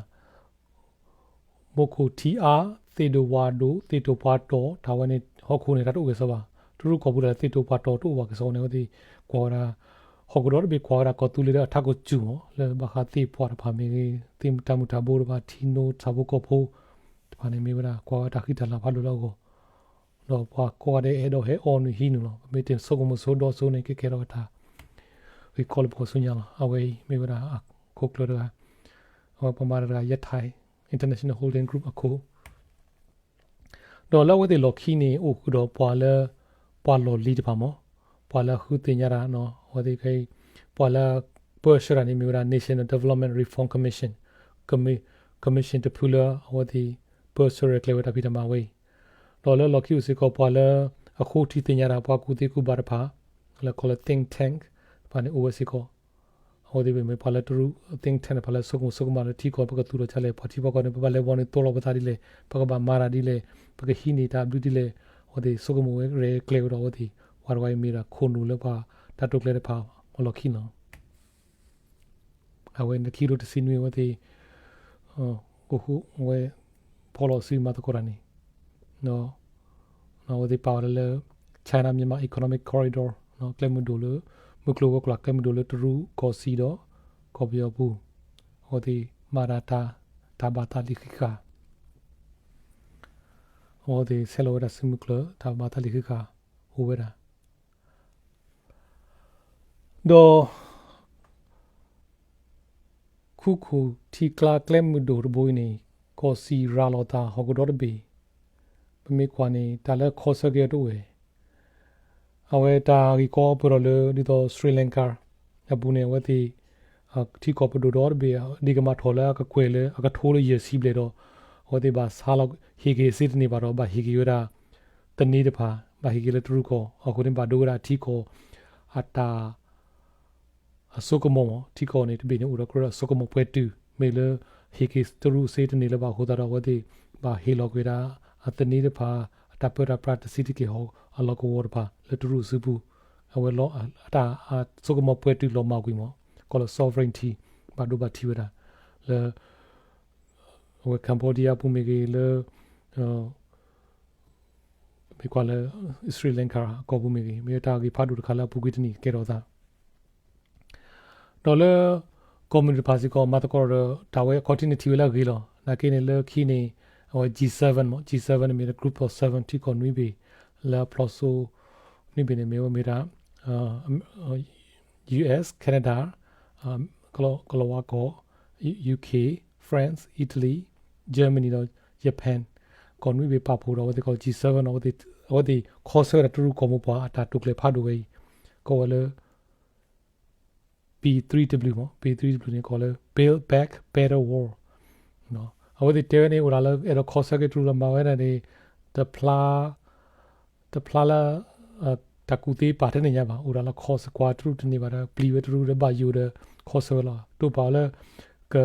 မိၢ်ခိၣ်ထံအါ သ့ၣ်ဒိၣ်ဝၣ်ဒိၣ် သ့ၣ်တိာ်ပှၤတီၤ တၢ်ဝဲန့ၣ် ဟီၣ်ခိၣ်န့ၣ် တၢ်တအိၣ်ဂဲၤစီဘၣ်. တရူးကီၢ်ပူၤဒၣ်လဲာ် သ့ၣ်တိာ်ပှၤတီၤတအိၣ်ဘၣ်ကစီန့ၣ် အဝဲသ့ၣ်ကွၢ်ဝဲဒၣ် ဟီၣ်ခိၣ်ဒီတဘ့ၣ်ကွၢ်ဝဲဒၣ်ကီၢ်သူလ့ၤဒီးအထးခိၣ်စူၢ်မး လၢဘၣ်ဃးသ့ၣ်ပှၢ်တဖၣ်မ့ၢ်ဂ့ၤ သ့ၣ်တၢ်မုၢ်တၢ်ဘိတဖၣ် ထံနိ ဆၣ်ဖိကီၢ်ဖိတဖၣ်န့ၣ် မ့ၢ်ဝဲဒၣ်ကွၢ်ဝဲတၢ်ဃံတၢ်လၤဖးဒိၣ်လၢအဂီၢ် ဒီးပှၤကိးဂၤဒဲးအဲၣ်ဒိးဟဲအီနုၢ်ဟံးနုၢ်လီၤ. ပမ့ၢ်တဆိကမိၣ်ဆိဒီးဆိန့ၣ် ကဲကဲထီၣ်ဝဲတၢ် ဂ့ၢ်ကီလၢပှၤဆူညါလီၤ. အဝဲအံၤမ့ၢ်ဝဲဒၣ်အခိၣ်ကျၢၢ်တဂၤ အဝဲပှၤမၤတၢ်တဂၤ ယဲၢ်ထၢၣ် International Holding Group အခိၣ် ဒီးလၢအဝဲသ့ၣ်လီၢ်ခံန့ၣ် အိၣ်ဃုာ်ဒီးပှၤလၢ ပှၤလီၢ်လံၤတဖၣ်မး ပှၤလၢအဃုသ့ၣ်ညါတၢ် အဝဲသ့ၣ် ပှၤလၢ ပၢဆှၢတၢ်န့ၣ်မ့ၢ်ဝဲဒၣ် National Development Reform Commission, Commi-, Commission တဖုလၢအဝဲသ့ၣ် ပၢဆှၢရဲၣ်ကျဲၤဝဲတၢ်ဖံးတၢ်မၤဝဲအံၤ, ဒီးလၢလီၢ်ခံအိၣ်စ့ၢ်ကီးပှၤလၢအဃိထံသ့ၣ်ညါတၢ် ပှၤကူၣ်သ့ကူၣ်ဘၣ်တဖၣ် လၢကီးလၢ think tank တဖၣ်န့ၣ်အိၣ်ဝဲစ့ၢ်ကီး, အဝဲသ့ၣ်မ့ၢ်ပှၤလၢတရူး think tank တဖၣ်လၢဆိကမိၣ်ဆိကမးလၢထံကီၢ် ပကသူၣ်ထီၣ်ဒ်လဲၣ် ပှၤထံပှၤကီၢ်န့ၣ် ပဘၣ်လဲၤဝီန့ၢ်သိလီၤပသးဒ်လဲၣ် ပကဘၣ်မၤတၢ်ဒ်လဲၣ် ပကဟံးန့ၢ်တၢ်ဘျုးဒ်လဲၣ်, အဝဲသ့ၣ်ဆိကမိၣ်ဝဲရဲၣ်ကျဲၤဝဲဒီးအဝဲသ့ၣ် ပှၤတဝဲအံၤမ့ၢ်ဒၣ်ခိၣ်နူာ်လၢပှၤတၢ်တိာ်ကျဲၤတဖၣ်အလီၢ်ခံလီၤ. အဝဲန့ၣ်ခံကထိတဆံနွံအဝဲသ့ၣ် အဝဲ ဖီလီၤစုမၤသကိးတၢ်န့ၣ် အဝဲသ့ၣ်ပာ်ဝဲဒၣ်လၢ China Myanmar Economic Corridor ကျဲမုၢ်ဒိၣ်လၢ မုၢ်ကျိၤဝဲၤကွာ်ကျဲမုၢ်ဒိၣ်လၢတရူးကီၢ်စံၣ်ဒီး ကီၢ်ပယီၤပူၤ အဝဲသ့ၣ်မၤတၢ်တၢ် တၢ်ဘၣ်သးလံာ်ဃံးဃာ် အဝဲသ့ၣ်ဆဲးလီၤဝဲဒၣ်စုမုၢ်ကျၢၢ် တၢ်ဘၣ်သးလံာ်ဃံးဃာ်အိၣ်ဝဲဒၣ် ဒီး ခူခိၣ်ထံကျါကျဲမုၢ်ဒိၣ်တဘိအံၤန့ၣ် ကီၢ်စံၣ်ရၤလီၤသးဟီၣ်ခိၣ်ဒီတဘ့ၣ်, ပမ့ၢ်ကွၢ်န့ၣ် တၢ်လၢခီဆၢက့ၤအီၤတအိၣ်ဝဲ, အဝဲတၢ်ဂ့ၢ်ကီပၢၢ်ထီၣ်လၢ ဒ်သိး Sri Lanka အပူၤန့ၣ် အဝဲသ့ၣ် ထံကီၢ်ပဒိၣ်ဒီတဘ့ၣ် ဒ်ကမၤထီၣ်လၢအကကွဲၢ်လၢအကထိလၢယဲၢ်ဆံဘျဲၣ်ဒီး အဝဲသ့ၣ်ဘၣ်ဆါလီၤဟ့ၣ်က့ၤစ့တန့ၢ်ဘၣ်ဒီး ဘၣ်ဟ့ၣ်က့ၤဝဲဒၣ် သန့တဖၣ် ဘၣ်ဟ့ၣ်က့ၤလၢတရူးကီၢ် အဃိန့ၣ်ဘၣ်ဒိဝဲဒၣ်ထံကီၢ် အတၢ် အစိကမီၤမး ထံကီၢ်န့ၣ်တဘ့ၣ်န့ၣ် အိၣ်ဒီးကြၢးအစိကမီၤပှဲၤတုာ် မ့ၢ်လၢဟ့ၣ်က့ၤတရူးစ့တန့ၢ်လၢၤဘၣ်အဃိသတးဒီး အဝဲသ့ၣ်ဘၣ်ဟ့ၣ်လီၤကွံာ်ဒၣ် အသန့တဖၣ် အတၢ်ပၢတၢ်ပြးတဆံးတက့ၢ်ဟီ အလီၢ်ကဝီၤတဖၣ် လၢတရူးအစုပူၤ အဝဲ အတၢ်အစိကမီၤပှဲၤတုာ်လီၤမၢ်ကွံာ်မး ကီးလၢ sovereignty ဘၣ်ဒိဘၣ်ထံးဝဲဒၣ် လၢ အဝဲ Cambodia အပူၤမ့ၢ်ဂ့ၤ လၢ မ့ၢ်ကွၢ်လၢ Sri Lanka အကီၢ်ပူၤမ့ၢ်ဂ့ၤ မ့ၢ်တၢ်ဂ့ၢ်ဖးဒိၣ်တခါလၢအပူၤကွံာ်တနံၣ်ကဲထီၣ်အသး ဒီးလၢ ကီၢ်မုၢ်နုာ်တဖၣ်စ့ၢ်ကီး မၤသကိးဒီး တၢ်ဝဲအခီၣ်ထံးန့ၣ်ထံၣ်ဝဲလၢအဂ့ၤလီၤ. နာ်က့န့ၣ်လၢခံန့ၣ် အဝဲ G seven မး G seven န့ၣ်မ့ၢ်ဒၣ် group of seven ထံကီၢ်နွံဘ့ၣ် လၢအဖျိးစိ နွံဘ့ၣ်န့ၣ်မ့ၢ်ဝဲမ့ၢ်ဒၣ် U S, Canada, ကလီၤဝါကီၢ်, U K, France, Italy, Germany ဒီး Japan ကီၢ်နွံဘ့ၣ်ပာ်ဖှိၣ်ဒီးအဝဲသ့ၣ်ကီး G seven အဝဲသ့ၣ်ခီဆၢဝဲဒၣ်တရူးကီၢ်မိၢ်ပှၢ်အတၢ်တိာ်ကျဲၤဖးဒိၣ်ဝဲအံၤ ကိးဝဲလၢ P three W မး P three W န့ၣ်ကိးလၢ Build Back Better World အဝဲသ့ၣ်တဲဝဲန့ၣ် အိၣ်ဒၣ်လၢအဲၣ်ဒိးခီဆၢက့ၤတရူးလၢမၤဝဲဒၣ်န့ၣ် တဖျါ တဖျါလၢ တၢ်ကူၣ်သ့ပာ်ထဲန့ၣ်ညါဘၣ် အိၣ်ဒၣ်လၢခီစကွၤတရူးတန့ၢ်ဘၣ်ဒီး ပျံၤဝဲတရူးဒီးဘၣ်ယိၣ်ဒီး ခီဆၢဝဲလီၤ တိာ်ပာ်အီၤလၢ က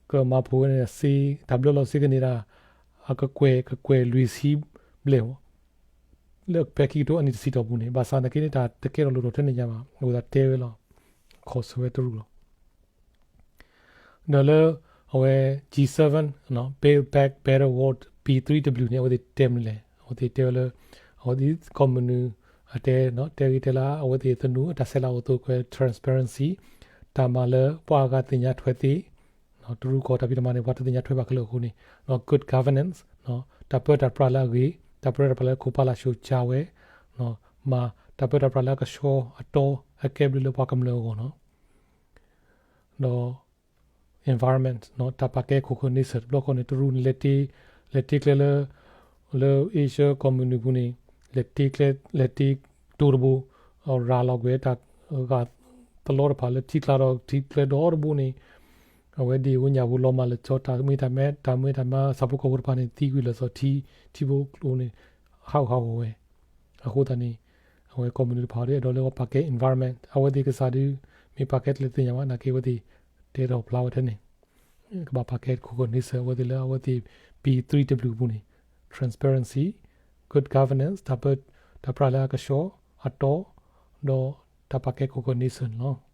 ကမၤဖှိၣ်ဝဲန့ၣ်စ့ တၢ်ဘျၢလီၤစ့ကန့ၢ်ဒၣ် အကကွဲၢ် ကကွဲၢ်လွံၢ်ဆံဘျဲၣ်မး လၢဖဲခံကထိအနံၣ်တဆံတီၢ်ပူၤန့ၣ် ဘၣ်ဆၣ်သနာ်က့န့ၣ် တၢ်တကဲထီၣ်လိၣ်ထီၣ်ထဲန့ၣ်ညါဘၣ် အဝဲသ့ၣ်တဲဝဲလီၤ. ခိးဆၢဝဲတရူးလီၤ. ဒီးလၢ အဝဲ G seven Build Back Better World B three W န့ၣ် အဝဲသ့ၣ်တဲမနုၤလဲၣ်. အဝဲသ့ၣ်တဲဝဲလၢ အဝဲသ့ၣ်ကီၢ်မုၢ်နုာ် အတဲ တဲဂ့ၤတဲလၢ အဝဲသ့ၣ်သနူအတၢ်ဆဲးလၤအိၣ်အသိးကွဲ transparency တၢ်မၤလၢပှၤအဂၤသ့ၣ်ညါထွဲသ့ တရူးကီၢ်တၢ်ဖံးတၢ်မၤန့ၣ် ပှၤတသ့ၣ်ညါထွဲဘၣ်ခဲလၢာ်အဃိန့ၣ် good governance တၢ်ပၢတၢ်ပြးလၢအဂ့ၤ တၢ်ပၢတၢ်ပြးလၢအဂ့ၤ တၢ်ပၢတၢ်ပြးလၢအခိၣ်ဖးလၢ်ဆူၣ်ဆါဝဲ မၤတၢ်ပၢတၢ်ပြးလၢအကဆှီအတီအကဲဘျုးလၢပှၤကမျၢၢ်အဂီၢ်န့ၣ် ဒီး environment တၢ်ပာ်ကဲခိၣ်ဃၢၤန့ဆၢၣ်တဘျီဃီန့ၣ် တရူးန့ၣ် လဲၤတ့ကျဲလၢ လၢ Asia ကီၢ်မုၢ်နုာ်ပူၤန့ၣ် လဲၤတ့ကျဲ လဲၤတ့တိၤတဘိ ရၤလီၤကွံာ်တၢ်ဂၢ်သလီတဖၣ်လၢထံကျါဒီးထံကျဲဒီတဘိန့ၣ် အဝဲဒ်အံၤ ဝဲညၣ်ဖိလီၤမၢ်လၢာ်ကၠီ တၢ်မ့ၢ်တၢ်မၤ တၢ်မ့ၢ်တၢ်မၤ ဆၣ်ဖိကီၢ်ဖိတဖၣ်န့ၣ် သံကွံာ်လၢာ်စီၤထံ ထံဖိကျိန့ၣ် ဟးဂူာ်ဟးဂီၤဝဲ အဃိသတးန့ၣ် အဝဲကီၢ်မုၢ်နုာ်တဖၣ်ဒီး အဲၣ်ဒိးလၢပှၤပာ်ကဲ environment အဝဲသ့ၣ်ကစၢ်ဒုး မ့ၢ်ပာ်ကဲတလဲၤသ့ၣ်ညါဘၣ် နာ်က့အဝဲသ့ၣ် တဲထီၣ်ဖျါဝဲထဲန့ၣ် ကဘၣ်ပာ်ကဲခိၣ်ဃၢၤန့ဆၢၣ် အဝဲသ့ၣ်လၢအဝဲသ့ၣ် B three W ပူၤန့ၣ် transparency, good governance တၢ်ပၢတၢ်ပြးလၢအကဆှီအတီ ဒီးတၢ်ပာ်ကဲခိၣ်ဃၢၤန့ဆၢၣ်န့ၣ်လီၤ.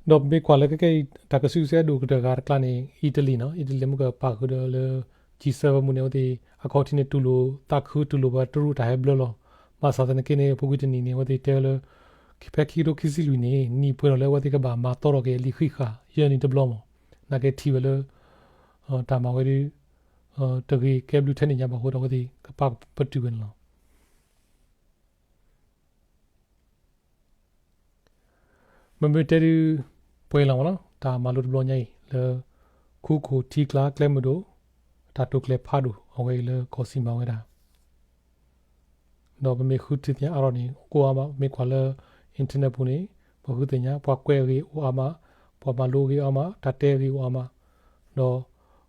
ဒီးပမ့ၢ်ကွၢ်လၢခဲကဲအံၤ တၢ်ကစုကစဲအဒိၣ်ကတၢၢ်ဂၤတကျါန့ၣ် အံၣ်တလံၣ်န့ၣ် အံၣ်တလံၣ်မ့ၢ်ကပာ်ဃုာ်ဒီးလၢ G seven ပူၤန့ၣ် အဝဲသ့ၣ် အခီၣ်ထံးန့ၣ်တူၢ်လိာ်သးခုတူၢ်လိာ်ပှၤတရူးတၢ်ဟဲဘျၢလီၤ. ဘၣ်ဆၣ်သနာ်က့န့ၣ် အပူၤကွံာ်တနံၣ်န့ၣ် အဝဲသ့ၣ်တဲဝဲလၢ ဖဲခံကထိခံဆံလွံၢ်န့ၣ် နံၣ်ပှဲၤထီၣ်လၢအဝဲသ့ၣ်ကဘၣ်မၤသီထီၣ်က့ၤအလံာ်ဃံးဃာ်ယဲၢ်နံၣ်တဘျီမး နာ်က့ထံၣ်ဝဲလၢ တၢ်မၤဝဲဒ် တဂ့ၤကဲဘျုးထဲန့ၣ်ညါဘၣ်အဃိဒီး အဝဲသ့ၣ်ကပာ်ပတုာ်ဝဲန့ၣ်လီၤ. မ့မ့ၢ်တဲဒုး ပှဲၤလီၤမးလီၤ တၢ်မၤလိတဘျီညါအံၤလၢ ခူခိၣ်ထံကျါကျဲမုၢ်ဒိၣ် တၢ်တိာ်ကျဲၤဖးဒိၣ် အဝဲအံၤလၢကီၢ်စံၣ်မၤဝဲဒၣ် ဒီးပမ့ၢ်ဃုထံၣ်သ့ၣ်ညါအါထီၣ်န့ၣ် အိၣ်အါမး ပမ့ၢ်ကွၢ်လၢ internet ပူၤန့ၣ် ပဃုသ့ၣ်ညါ ပှၤကွဲးအဂ့ၢ်အိၣ်အါမး, ပှၤမၤလိအဂ့ၢ်အိၣ်အါမး, တၢ်တဲအဂ့ၢ်အိၣ်အါမး, ဒီး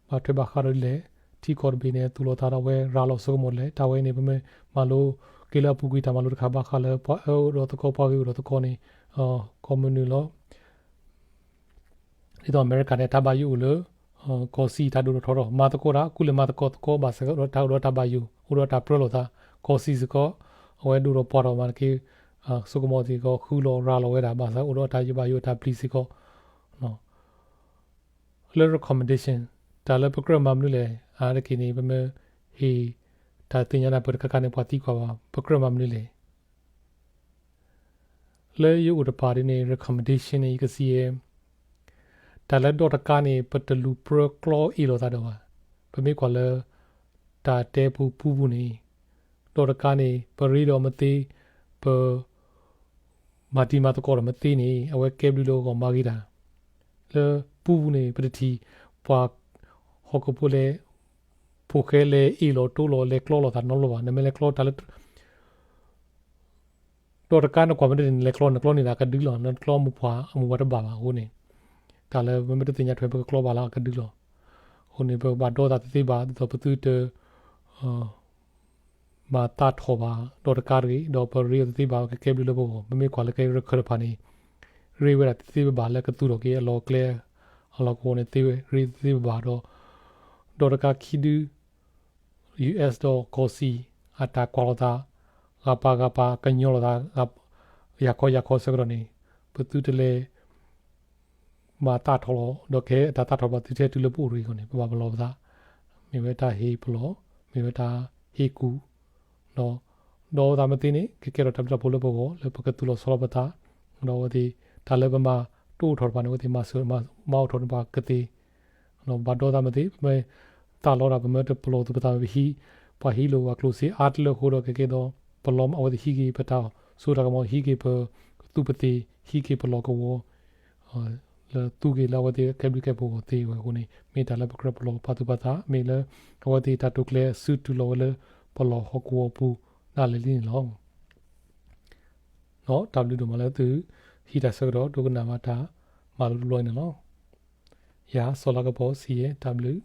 ဘၣ်ထွဲဘၣ်ဃးဒီးဒ်လဲၣ်, ထံကီၢ်တဘ့ၣ်န့ၣ် သူၣ်လီၤသးဒီးအဝဲရၤလီၤဆိကမိၣ်ဒ်လဲၣ်, တၢ်ဝဲအံၤန့ၣ် ပမ့ၢ်မၤလိက့ၤလၢအပူၤကွံာ် တၢ်မၤလိတခါဘၣ်ဃးလၢ ပှၤအၢအိၣ်ဒီးသကိး ပှၤဂ့ၤအိၣ်ဒီးသကိးန့ၣ် ကီၢ်မုၢ်နုာ်လီၤ. ဒ်သိးအမဲရကၤန့ၣ် တၢ်ဘၣ်ယိၣ်အိၣ်လၢ ကီၢ်စံၣ်တၢ်ဒိၣ်ထီၣ်ထီထီၣ် မၤသကိးတၢ် ကူလဲၤမၤသကိးသကိး ဘၣ်ဆၣ်ကအိၣ်ဒီးတၢ်အိၣ်ဒီးတၢ်ဘၣ်ယိၣ် အိၣ်ဒီးတၢ်ပြၢလိာ်သး, ကီၢ်စံၣ်စ့ၢ်ကီး အဝဲဒိၣ်ထီၣ်ပှၢ်ထီၣ်မးတက့ၢ်, ဆိကမိၣ်စ့ၢ်ကီး ဃုလီၤရၤလီၤဝဲဒၣ် ဘၣ်ဆၣ်အိၣ်ဒီးတၢ်ယိၣ်ဘၣ်ယိၣ်တၢ်ပျံၤစ့ၢ်ကီး လၢ recommendation တၢ်လၢပကြၢးမၤမနုၤလဲၣ်, အါတက့ၢ်န့ၣ် ပမ့ၢ်ဟ့ၣ် တၢ်သ့ၣ်ညါနၢ်ပၢၢ်တခါခါန့ၣ် ပှၤသံကွၢ်ဘၣ် ပကြၢးမၤမနုၤလဲၣ်. လၢယအိၣ်တပၤဒ်န့ၣ် recommendation န့ၣ် ယကစံးယဲ တၢ်လၢဒီတကါန့ၣ် ပတလူၤပြၢကျီအ့ၣ်လိာ်သးဒီးဘၣ်. ပမ့ၢ်ကွၢ်လၢ တၢ်တဲပူပူပူၤန့ၣ် ဒီတကါန့ၣ် ပရ့ဒီးမသ့ ပ မၤတံၤမၤသကိးဒီးမသ့န့ၣ် အဝဲကဲဘျုးလၢအဂီၢ်မၤဂ့ၤတၢ် လၢပူပူၤန့ၣ် ပတထံၣ် ပှၤဟီၣ်ခိၣ်ဖိလဲၤ ဖိၣ်ဃဲလဲၤအ့ၣ်လိာ်တိလိာ် လဲၤကျီလိာ်သးနီတဘျီဘၣ်. နမ့ၢ်လဲၤကျီတၢ်လၢ ဒီတကါ နကွၢ်မ့ၢ်တန့ၣ် နလဲၤကျီ နကျီန့ၢ်လၢအကဒုလီၤ. နကျီမိၢ်ပှၢ်အမိၢ်ပှၢ်တဘၣ်ဘၣ်အဃိန့ၣ် တၢ်လၢပမ့ၢ်တသ့ၣ်ညါထွဲ ပကကျီဘၣ်လၢအကဒုလီၤ. အဃိန့ၣ် ပဘၣ်ဒီသးသ့သ့ဘၣ် ဒ်သိးပသုတ မၤသးထီၣ်ဘၣ် ဒီတကါတဂ့ၤ ဒီးပရ့အီၤသ့သ့ဘၣ် ကကဲဘျုးလၢပဂီၢ်. ပမ့ၢ်ကွၢ်လၢကဲရခၢၣ်တဖၣ်န့ၣ် ရ့ဝဲဒၣ်သ့သ့ဘၣ်ဘၣ် လၢကသူၣ်ထီၣ်က့ၤအလီၢ်ကျဲ အလီၢ်ကဝီၤန့ၣ် သ့ဝဲ ရ့သ့သ့ဘၣ်ဘၣ်ဒီး ဒီတကါခံဒု US ဒီးကီၢ်စံၣ် အတၢ်ကွၢ်လိာ်သး ဂၤပၤဂၤပၤ ကညီလိာ်သး ယၤခီယၤခီဆၢကတီၢ်န့ၣ် ပသုတလဲၤ မၤသးထီၣ်လီၤ ဒီးကဟဲအတၢ်သးထီၣ်ဘၣ်သုထဲတုၤလၢပအိၣ်တဂ့ၤအဂီၢ်န့ၣ် ပဘၣ်ပလီၢ်ပသး မ့ၢ်ဝဲတၢ်ဟ့ၣ်ပလီၢ် မ့ၢ်ဝဲတၢ်ဟ့ၣ်ကူၣ် ဒီး ဒီသးမသ့န့ၣ် ကကဲထီၣ်တၢ်ဘျုးတၢ်ဖှိၣ်လၢပဂီၢ် လၢပကသူၣ်လီၤဆီလီၤပသး ဒီးအဝဲသ့ၣ် တၢ်လၢပမၤတအိၣ်ထီၣ်တဖၣ်န့ၣ် အဝဲသ့ၣ်မၤစၢၤမၤအီၣ်ထီၣ်န့ၢ်ပှၤကသ့ ဒီးဘၣ်ဒီသးမသ့ ပမ့ၢ်သးလီတၢ် ပမ့ၢ်တပလီၢ်သူၣ်ပသး ပဟံး ပှၤဟံးလိာ်ပှၤကျိၣ်စ့အါတလၢအဃိဒီး ကကဲသိး ပလီၢ်မး အဝဲသ့ၣ်ဟံးက့ၤပတၢ်စိတၢ်ကမီၤ ဟံးက့ၤပသူၣ်ပသ့ၣ် ဟံးက့ၤပလီၢ်ကဝီၤ လၢသူက့ၤလၢအဝဲသ့ၣ်ကဲဘျုးကဲဖှိၣ်အဂီၢ်သ့ဝဲအဃိန့ၣ် မ့ၢ်တၢ်လၢပကြၢးပလီၢ်ပာ်သူၣ်ပာ်သး မ့ၢ်လၢ အဝဲသ့ၣ်တၢ်တိာ်ကျဲၤအစုတူၢ်လိာ်ဝဲလၢ ပလီၢ်ဟီၣ်ကဝီၤပူၤဒၣ်လဲာ်လံန့ၣ်လီၤ. တၢ်ဘျုးဒိၣ်မးလၢသုဟံးတၢ်ဆၢကတီၢ် ဒိကနၣ်ဘၣ်တၢ်မၤလိတဘျီအံၤန့ၣ်လီၤ. ယၤစီၤလါကပီၤစံးယဲ တၢ်ဘျုး